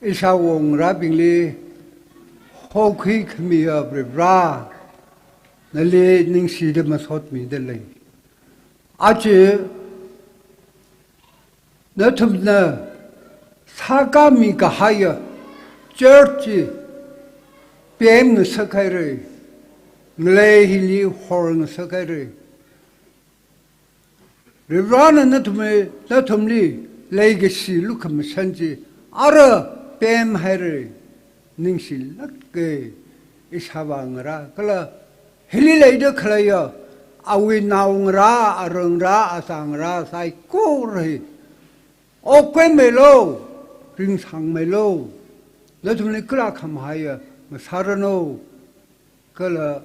ishāwo ngarābingli hokhui khamiya Varivara, nali ningshida masotmida lei. Aja nathumna sākāmi kahaiya church chi pemngasak haira, ngalei hili horngasak haira. Varivarana nathumli, nathumli leikashi lukhamashan chi ara pemhaira, ningshilāka. Ishāvā ngarā kala hili leida khaleiya awui naongarā, arangarā, azangarā saikora hi okkhuimeilu, ringsangmeilu. Nathumli kala khamahaiya ngasāranu, kala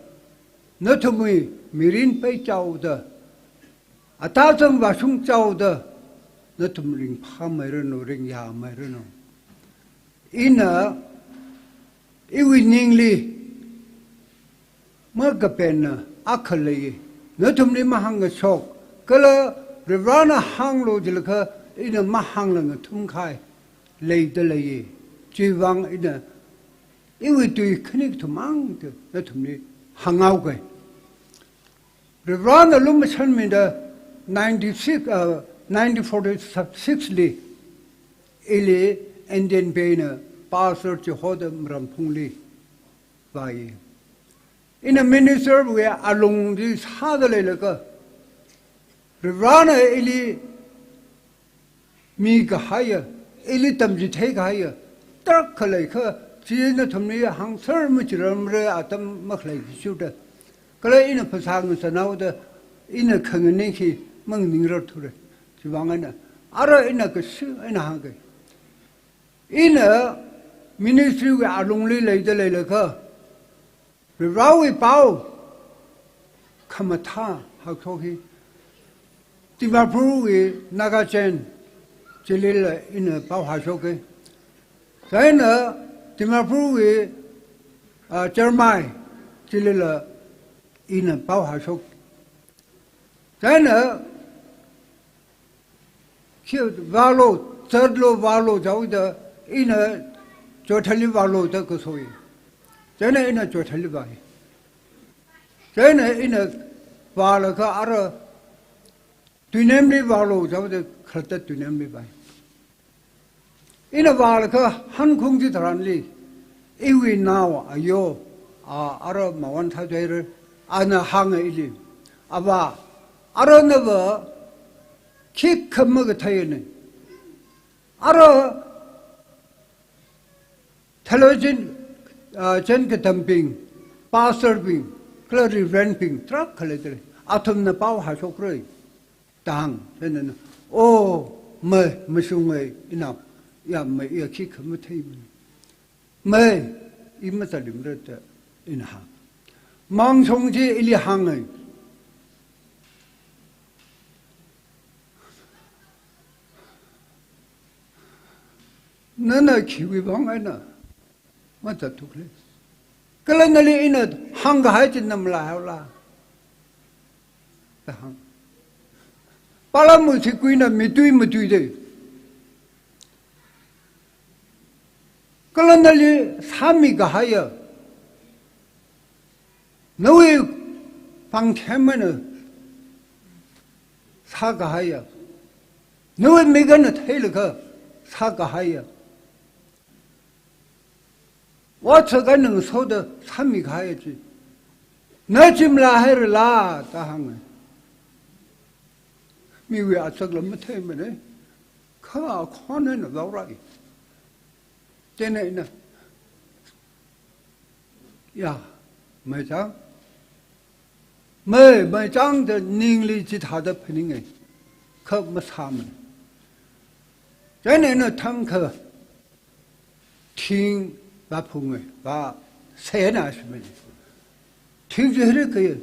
nathumwui mirin peichaoda, atazang vāshungchaoda, nathum ringphāmeiranu, ringyāmeiranu. Ina iwui ningli makapenna akha lei, nathumli mahāngkashok, kala Varivarana hānglu jilakha ina mahānglā ngathumkahai leida lei. Chiwuivang ina iwui tui khani kathum mang te nathumli hānghaoga. Varivarana lumashanmida ninety-six, uh, nineteen forty-six li ili Indian Bay na pastor chihoda Maramphungli vāya. Ina minister wui alung chi sāda leilaga, Varivarana ili mikahaiya, ili tamchitheikahaiya tarākha leikha, Chi nathumli hāngser machiramra atam makhalei khishuda. Kala ina phasā ngasānhaoda, ina khanganing khi manganingrarthura. Chivang eina, ara ina kashi eina hāngga. Ina ministry wui alungli leida leilakha, Varewui pao khamathā hāshok hi. Dimapurwui Naga Jain chilila ina pao hāshokga. Chieina Dimapurwui, ah, Chermai chilila ina pao hāshok. Chieina khi vālu, zatlu vālu jihaoda ina Choithali vālu da kasoi. Chieina ina Choithali vāi. Chieina ina vālaga ara Tuinemli vālu jihaoda khalatta Tuinemli vāi. Ina vālaga hankhaung chitharanli, iwui nao ayo, a, ara Mawan Thadei ra, ana hānga ili. Avā, ara nava khikha makathei ne. Ara television, ah, chān katambing, pastor bing, kala reverend bing, tarākha leidalei. Athumna pao hāshokra. Tang, chieina, oh, mei, mashunga, inao, ya mei, ya khikha matheimana. Mei, i mazalimra da ina hāng. Mangshong chi ili hānga. Nana khiwui vang eina mazatthukle. Kala nali ina hāngkahai chi na malaihaola da hāng. Palamwui thikuina mitui matuida. Kala nali sāmikahaiya, nawui pāngthemana sākahaiya, nawui mik eina theilaga sākahaiya, otsak eina ngasoda sāmikahaiya chi, na chi malaihairala da hānga. Miwui atsakla matheimana, kha akhon eina vaorai. Chieina ina, ya, meichāng. Mei, meichāng da ningli chithāda phaninga, kha masāmana. Chieina ina thangkha thing vāphunga, vā, seina shimana. Thing chi hili kaya.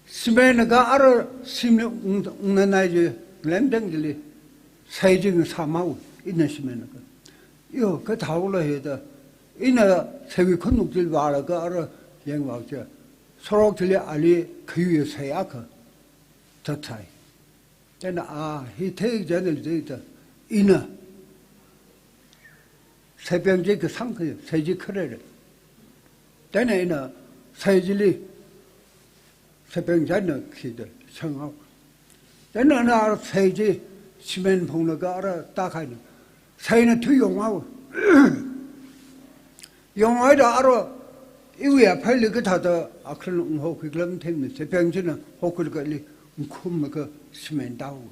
Shimanlaga ara shimli ung, ungnanai chi, lemdang chili, sei chi ngasāmhao, ina shimanlaga. Yo, kathāhaola hida, ina seiwui khanuk chili vālaga ara yangvao chi, sorok chili ali khayuiya sei akha zatsai. Chieina a, hi thei chieina leida, ina seipeng chi kasang kha, sei chi kharera. Chieina ina sei chili, seipeng chieina khida shanghao. Chieina na sei chi shiman phunglaga ara tākahaina. Seina thui yonghaowa. Yonghaida ara iwui aphaili kathāda akharan unghokhui khala matheimana, seipeng china hokhuilaga ili ungkhumlaga shiman tāhaowa.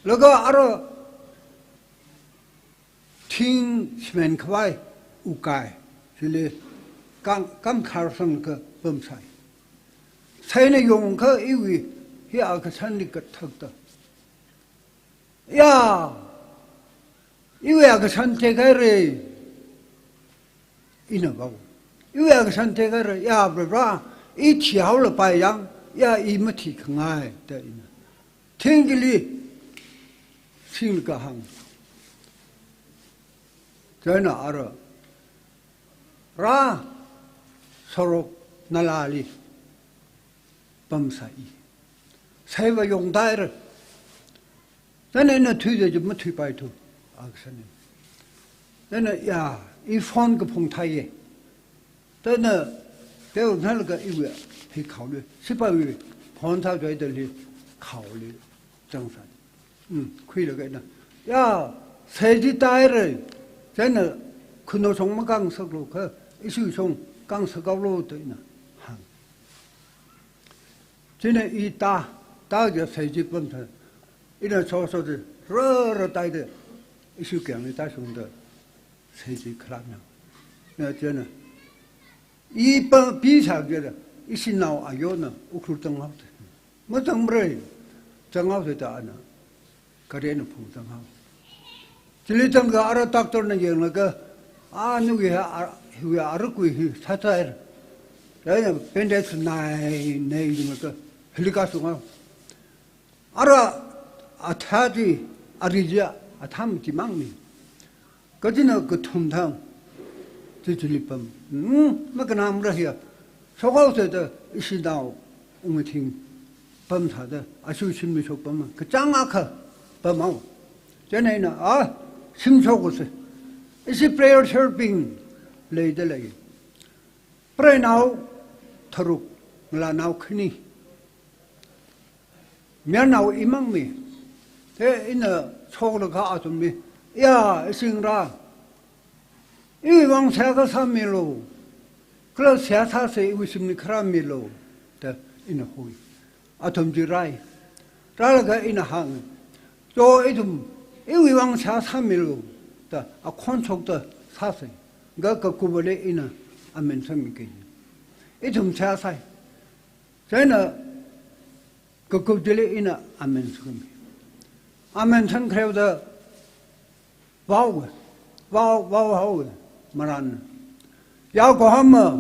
Laga ara thing shiman khavai ukai chili kam, kamkhar sanglaga pamsai. Seina yongkha iwui hi akashanli kathakta. Ya, iwui akashan tekhaira, ina vāo. Iwui akashan tekhaira, ya Proho, i thihaolapai yang, ya i mathikhangai da ina. Thing chili singlaga hāng. Chieina ara, rā, sorok nalāli pamsai. Seiva yongtaira. Chieina ina thuida chi mathuipaithu, akashana. Chieina ya, i phone kaphung thāya. Chieina, teonhalaga iwui hi khaoli, sipaiwui phone thāda hithāli khaoli zangsai. Mm, khuilaga ina, ya, sei chi tāhaira. Chieina khanushong makāngasaklu kha, ishishong kāngasakhaolu da ina hāng. Chieina i tā, tākha sei chi pamtha. Ina soso chi rāra tāhaida, ishi kayāngli tāshungda, Sei chi khalatna. Na chieina, i pa, pi sā kajida, ishi nao ayona Ukhrul zanghaosa. Mazangmarei, zanghaosa da ana, gari eina phungzanghao. Chili zanglaga ara doctor na yanglaga, a nawui ha, a, hiwui arukui hi sāsai. Chieina bandage nai, nai yanglaga, hili kashunghao. Ara athā chi, ari chi, athā mati mangmi. Kachina kathum thang, chi chili pam. Hmm, makanamra hiya. Shokhaosa da ishi nao, ungthing pam sāda, ashi shimli shokpam, kachāng akha pamhao. Chieina ina, a, shim shokhaosa. Ishi prayer serving leida lei. Preinao tharuk, ngalānao khani. Mayarnao imangmi. Te ina shoklaga athumli, ya, ishi ngarā, iwui vang seihā kasā milu. Kala seihā sāsa iwui shimli kharā milu. Da ina hui. Athum chi rāi. Rālaga ina hāng. Cho ithum, iwui vang seihā sāmilu, da akhon shokta sāsa. Kha kakupali ina amen sāmiki. Ithum seihā sāi. Chieina kakupali ina amen sāmi. Amen sākhareo da vao, vao, vaohaowa, marān. Ya Kohama,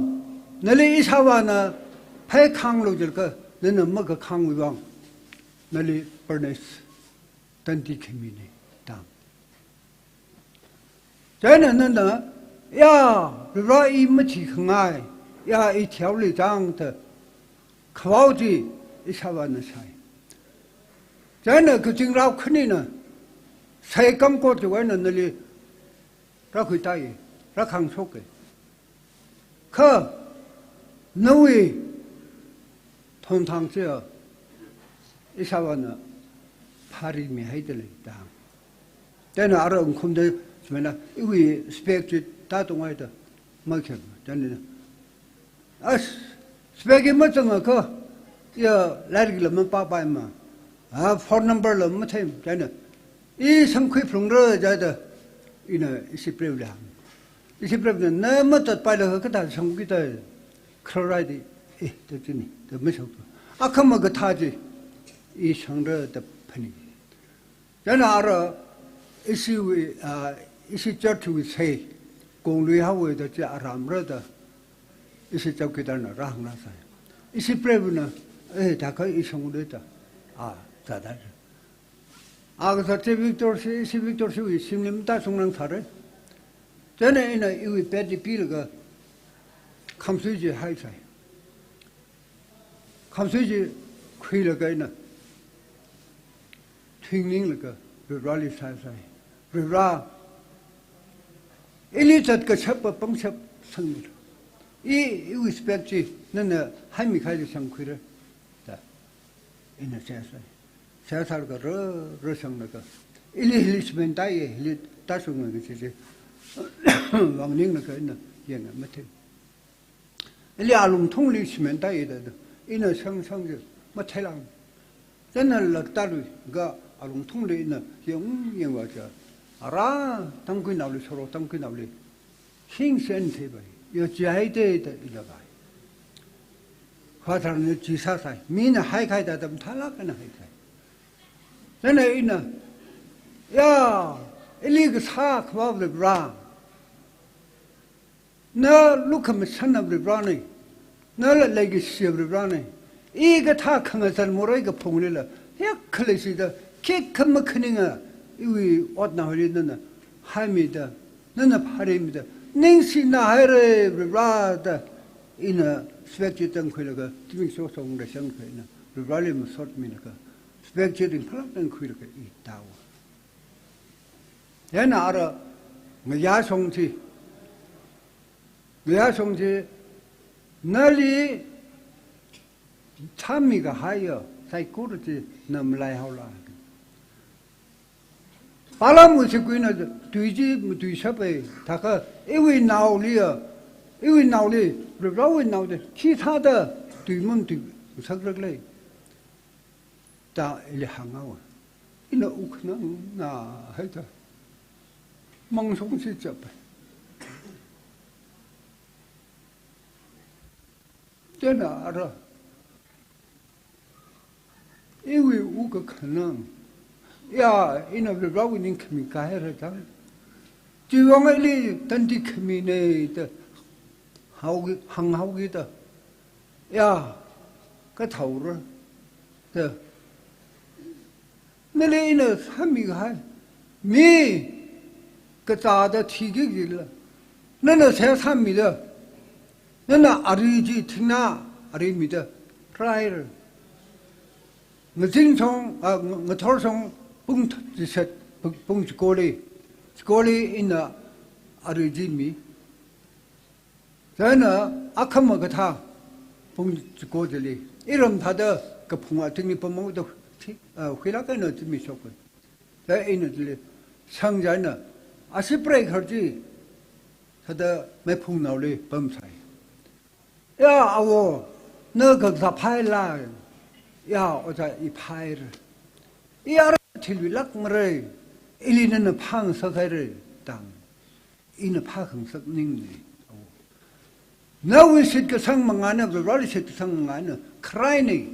nali ishāvāna phei khānglu jilaga, nana makakhāngwui vang, nali furnace tandi khami ni, da. Chieina nana, ya, Vare i mathikhangai, ya i thihaoli chang da, khavao chi ishāvāna sai. Chieina kazingrao khanina, sai kamkot chiwui eina nali rākhuitāi, rākhāngshoka. Kha, nawui thonthang chiya, ishāvāna phāri mihaida lei da. Chieina ara ungkhum da, sumena, iwui spec chi tātunghaida, makhem, chieina. As, spec hi mazangakha, ya, lairikla mapāpaima. A, phone number la matheima, chieina. I shangkhui phalungra jida, ina ishi prevli hāng. Ishi prevna, na matatpailakha kathāda shangkhuida, kharāi di, eh, da chini, da mashok. Akhama kathā chi, i shangra da phaning. Chieina ara, ishiwui, a, ishi church wui sei, konglui haowa da chi aramra da, ishi chowkidar na rāhāngra sai. Ishi prevna, eh, thākha i shanglu da, a, zada. Akha sā chi Victor shi, ishi Victor shiwui shimli matāshungrang sāra. Chieina ina iwui bed li pilaga, khamsui chi haisai. Khamsui chi khuilaga ina, thuingninglaga, Vareli sāsai. Vare, ili zatkashapa pangshap sangmilu. I, iwui spec chi, nana haimikahai chi shangkhuira. Da, ina seihā sāi. Seihā sālaga rā, rāshanglaga, ili hili shimāntāya, hili tāshunglaga chi chi, vāngninglaga ina yanga mathei. Ili alungthungli shimāntāya da, da, ina shang shang chi matheila. Chieina latālui kha alungthungli ina yang yangva chi, ara Tangkhuinaoli, shoro Tangkhuinaoli, hingshen theipai, ya chi haida da ila pai. Father na chi sāsai, mina haikahai da tam thalak na haisai. Chieina ina, ya, ili kasā khavā Vare, na lukhamashanna Varena, nala leikashiya Varena, i kathā khangazan morei kaphunglila, ya khaleishida, khikha makhaninga, iwui otnaoli nana haimida, nana phārimida, ningshina haira Vare da, ina spec chi tangkhuilaga, zimiksho shongda shangkha ina, Vareli masotmilaga, spec chi ringphālak tangkhuilaga i tāhaowa. Chieina ara ngayāshong chi, ngayāshong chi, nali chāmikahaiya saikora chi na malaihaola. Palamwui sikuina tui chi matuishapa, thākha iwui naoliya, iwui naoli, Varewui naoli, khi thāda tui mamatuisak rakle. Da ili hānghaowa. Ina wukkhanangna haida, mangshong chi chapa. Chieina ara, iwui wukkhanang, ya, ina Varivarawui ningkhami kahaira chang. Chiwui vang ili tandi khamina da haoki, hānghaoki da, ya, kathaora da. Nali ina sāmikahai, mi kazāda thiki kajila, nana seihā sāmida, nana ari chi thingnā ari mida, raira. Ngazin shong, ah, nga-, ngathor shong pung th-, chishat, pung, pung chikoli, chikoli ina ari chi mi. Chieina akhama kathā pung chiko chili, iram thāda kaphung atingli pamang da thi, ah, huilāk eina chi mishokka. Chieina ina chili shang chieina, ashi preikhar chi thāda meiphungnaoli pamsai. Ya, awo, na kakazā phāla? Ya, ojā, i phāhaira. I ara thilwui lāk mara, ili nana phāngasakhaira, tang. Ina phākhangasak maningmana. Nawui shitkasang mangā eina, Varivarali shitkasang mangā eina, kharaina,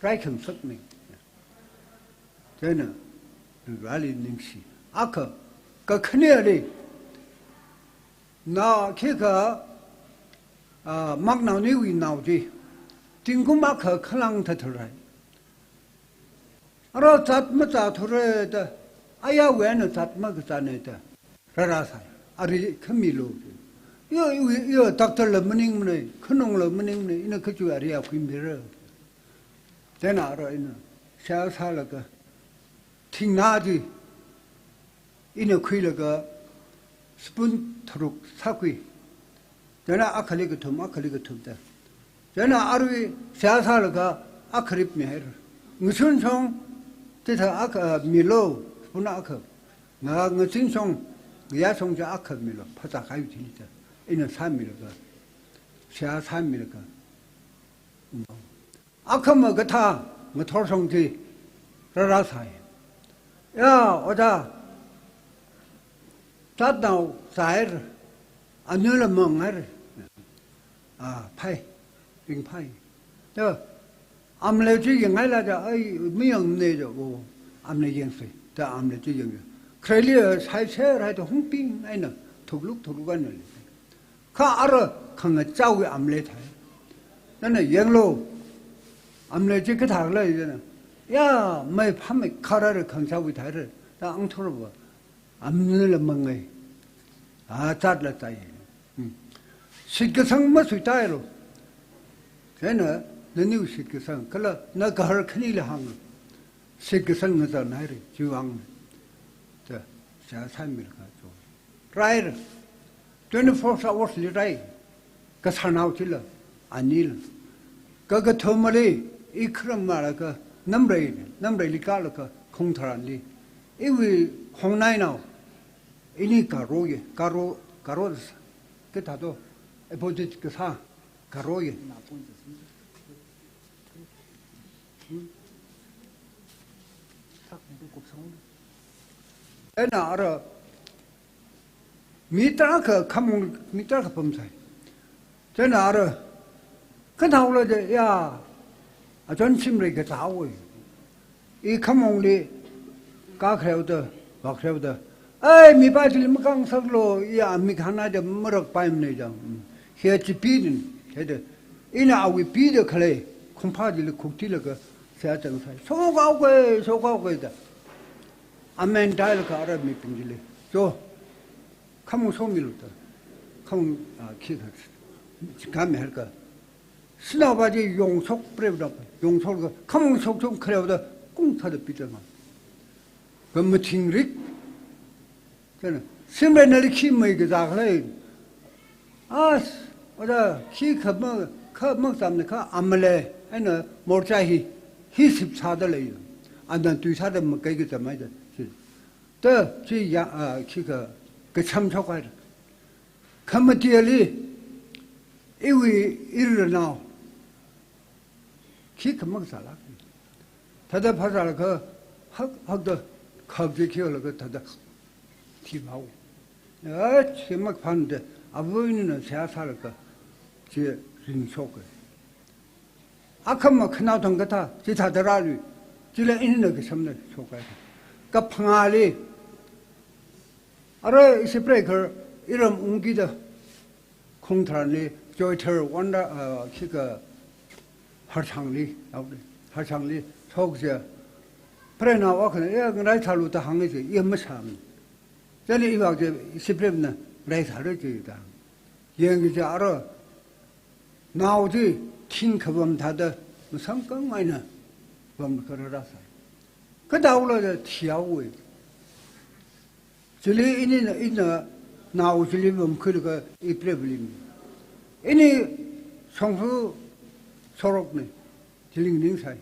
raikhangasakna. Chieina, Varivarali ningshi. Akha, kakhaneli, nao khikha, ah, maknaoniwui nao chi, zingkum akha khalang thatharai. Ara zat mazāthura da, ayāwui eina zat makazāna da, rārāsai. Ari khamilu. Yo, yo, yo, doctor la maningmana, khanungla maningmana, ina kachi ari akhui mira. Chieina ara ina seihā sālaga, thingnā chi ina khuilaga, spoon tharuk sākhui. Chieina akhali kathum, akhali kathum da. Chieina arui seihā sālaga, akharip mihaira. Ngashun shong, chithā akha milu, spoon akha. Nga, ngazin shong, ngayā shong chi akha milu, phazā kahai thili da. Ina sāmilaga, seihā sāmilaga. Akhama kathā ngathor shong chi rārāsai. Ya, ojā, zatnao zāhaira, anila manghaira. Ah, phai, ringphai. Da, amlei chi yanghaila da, ai, mayangmana da, o, amlei yangsei da, amlei chi yang. Khareli shaiser haida hungping eina, thukluk thukluk eina lei. Kha ara khangachāwui amlei thai. Nana yanglu, amlei chi kathākhala da. Ya, mei phāmeikharara khangachāwui thaira. Da angthurva, amnila mangai. A, zatla zai. Hmm. Shitkasang masuitailu. Chieina, naniwui shitkasang, kala na gahar khanili hāng. Shitkasang ngazanhaira, chiwui vang. Da, seihā sāmilaga cho. Raira. Twenty-four hours li rai. Kasarnao chila, anila. Kakathumali, i kharam mara ka, Namrei, Namreili kālaga, Khongtharanli. Iwui khongnainao, ini Garo ye, Garo, Garo s-, kathā to, opposite kasā, Garo ye. Chieina ara, mi tarākha khamong, mi tarākha pamsai. Chieina ara, khanhaola da ya, achon Shimrei kazāhaowa. I khamongli, kakhareo da, vākhareo da. Ai, mipā chili makāngasaklu, ya, mi khana da marakpaimana da. Mm. Hiya chipidin, hida. Ina awui pida khalei, khongphā chili khuktilaga, seihā zangsai. Shokhaoga, shokhaoga da. Amen tailaga ara mibing chili. Cho, khamong shomilu da. Khamong, ah, khikha, chikha mihairka. Sinaopa chi yongshok preuda, yongshokka, khamong shokshok khareuda, kung thāda pida ma. Ka mathingrik. Chieina, Shimrei nali khi mei kazā khalei. As, oda, khi kha ma, kha makazāmana kha amale, eina morcha hi, hi sip sāda lei. Ana tui sāda makai kazāmei da. Chi. Da, chi ya, ah, khikha, kacham shokhaira. Khamatili, iwui iranao, khikha makazāla. Thāda phazālaga, hak, hakda, khak chi khilaga, thāda, thimao. Eh, chi makphanda, āvā inina seihā sālaga, chi ringshoka. Akhama khanao thang kathā, chithāda rāli, chila inina kashamna shoka. Kaphangāli, ara ishi preikar iram ungkida, khong tharanli, Choithar wanda, ah, khikha Harshangli, Harshangli, shokja. Preinao akhana, ya, ngarai thalu da hānga je, ya masham. Chieina iwak je, ishi preina, ngarai thalu je da. Yangki je ara, nao chi, thing khabam thāda, masangkang eina, bam khararasa. Kadaola je, thiawe. Chili inina, ina nao chili bamkhuilaga ipre blim. Ini shongfa sorokna, chili ningsai.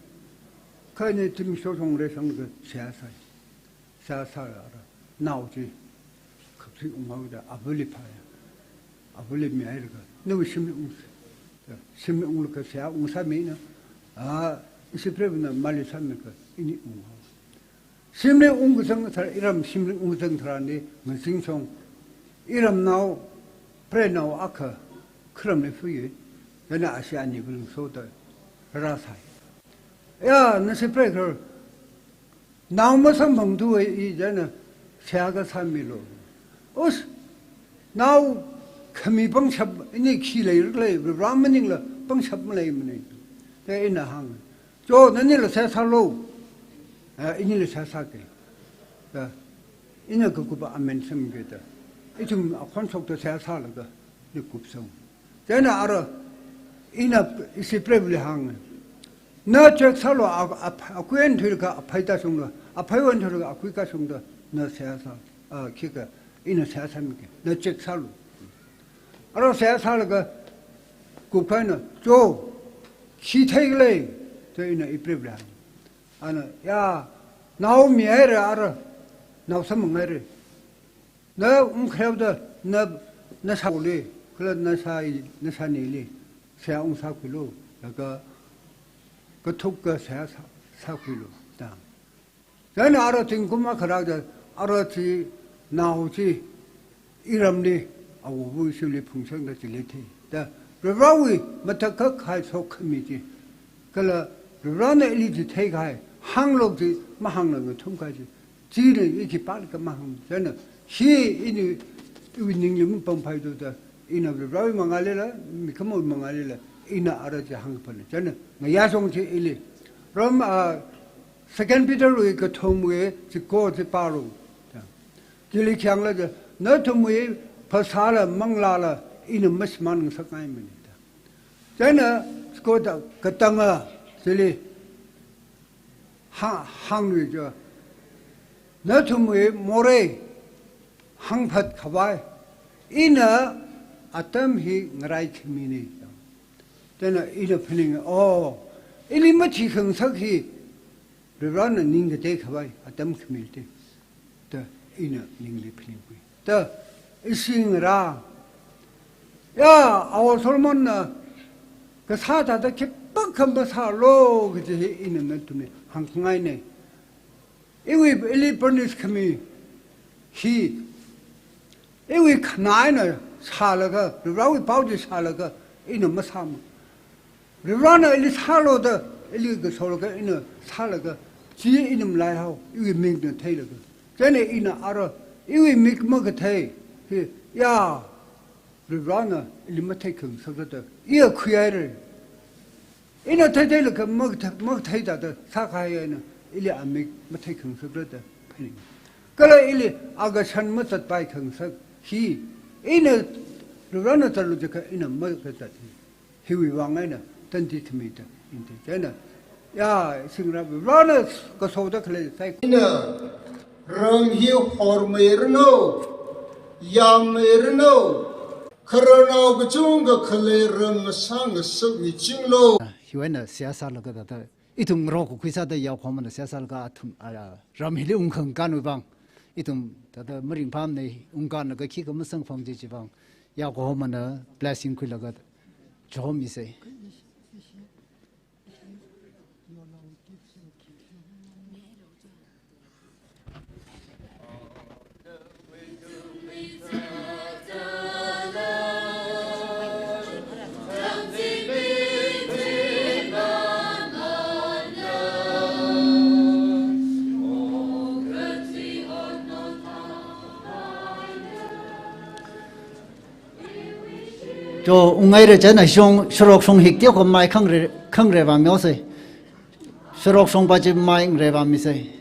Kha ini thim sho shongre shanglaga seihā sai. Seihā sāra, nao chi khapsi unghaoda, avali phāya. Avali mihailaga, nawui shimli ungsa. Shimli unglaga seihā ungsāmina, a, ishi prevana mali sāmilaga, ini unghao. Shimli ungkazang thar, iram shimli ungkazang tharanli, ngazingshong, iramnao, preinao akha, kharamli fuye, chieina ashi ani bling soda, rāsai. Ya, nashi preikar, nao masamphangthuwa i chieina, seihā kasāmilu. Us, nao khami pangshap, ini khi leilei, Ram maningla, pangshap maleimana. Te ina hāng. Cho, nanila seihā sālu. Eh, inila seihā sāke. Eh, ina kakupa amen samke da. Ithum akhon shokta seihā sālaga, ni kupsang. Chieina ara, ina ishi prevali hāng. Na check sālu, a, a, akui eina thuilaga aphei tāshunglu, aphei eina thuilaga akui kāshungda, na seihā sā, a, khikha, ina seihā sāmike. Na check sālu. Ara seihā sālaga, kupkahaina, cho, khi theikhala, cho ina iprevali hāng. Ana, ya, nao mihaira ara, nao samphanghaira. Na ungkhareuda, na, nashāli, kala nashā, nashānili, seihā ungsākhuilu, laga, kathuk ka seihā sā, sākhuilu, da. Chieina ara zingkum akha rāda, ara chi, nao chi, iramli, awo wu shimli phungsangda chili thei. Da, Varivarawui matakhak kahai sokhami chi. Kala, Varivarana ili chitheikahai, hānglu chi, mahāngla ngathumkahai chi. Chili i khipālikha mahāng. Chieina, hi ini, iwui ningli mapamphaidu da, ina Varivarawui mangālila, mikumowui mangālila, ina ara chi hāngphana. Chieina, ngayā shong chi ili. Rom, a, Second Peter wui kathumwui, chiko chi pārung. Chili khi hāngla je, nathumwui phasāla manglāla ina mashimān ngasakngaimana da. Chieina, chiko da katanga, chili hā-, hānglu je, nathumwui morei hāngphat khavai, ina atam hi ngarai khamina. Chieina ina phaning, oh, ili mathi khangasak hi, Varivarana ning katei khavai, atam khami te. Da ina ningli phaningkhui. Da, ishi ngarā. Ya, awo Solomonna, kasā thāda khipākha masālu, kaji hi ina nathumli hāngkhangaina. Iwui ili furnish khami hi, iwui khanā eina sālaga, Varivarawui pao chi sālaga, ina masāma. Varivarana ili sālu da, ili kasolaga, ina sālaga, chi ina malaihao, iwui mikna theilaga. Chieina ina ara, iwui mik makathei, hi, ya, Varivarana ili mathei khangasakra da, iya khuihaira. Ina theitheilaga makathe-, makathei thāda sākahai eina, ili amik mathei khangasakra da phaning. Kala ili akashan mazatpai khangasak hi, ina Varivarana zatlu jiakha ina mazat hi. Hiwui vang eina tandi khamida ina thei. Chieina, ya, shingra Varivarana kasoda khalei sai. Ina ram hi hormeiranu, yammeiranu, khararnao kachungkha khalei ram masāngasakmichinglu. Hiwui eina seihā sālaga thāda, ithum ngarokakhui sāda yaokahomana seihā sālaga athum, a, ram hili ungkhangkānwui vang. Ithum thāda maringphāmana, ungkānlaga khikha masangphang chi chiwui vang. Yaokahomana blessing khuilaga chomisa. To, ungngaira chieina shong, sharok shong hik teo khamai khangre, khangre vāmiosei. Sharok shongpa chi mai ngre vāmisei.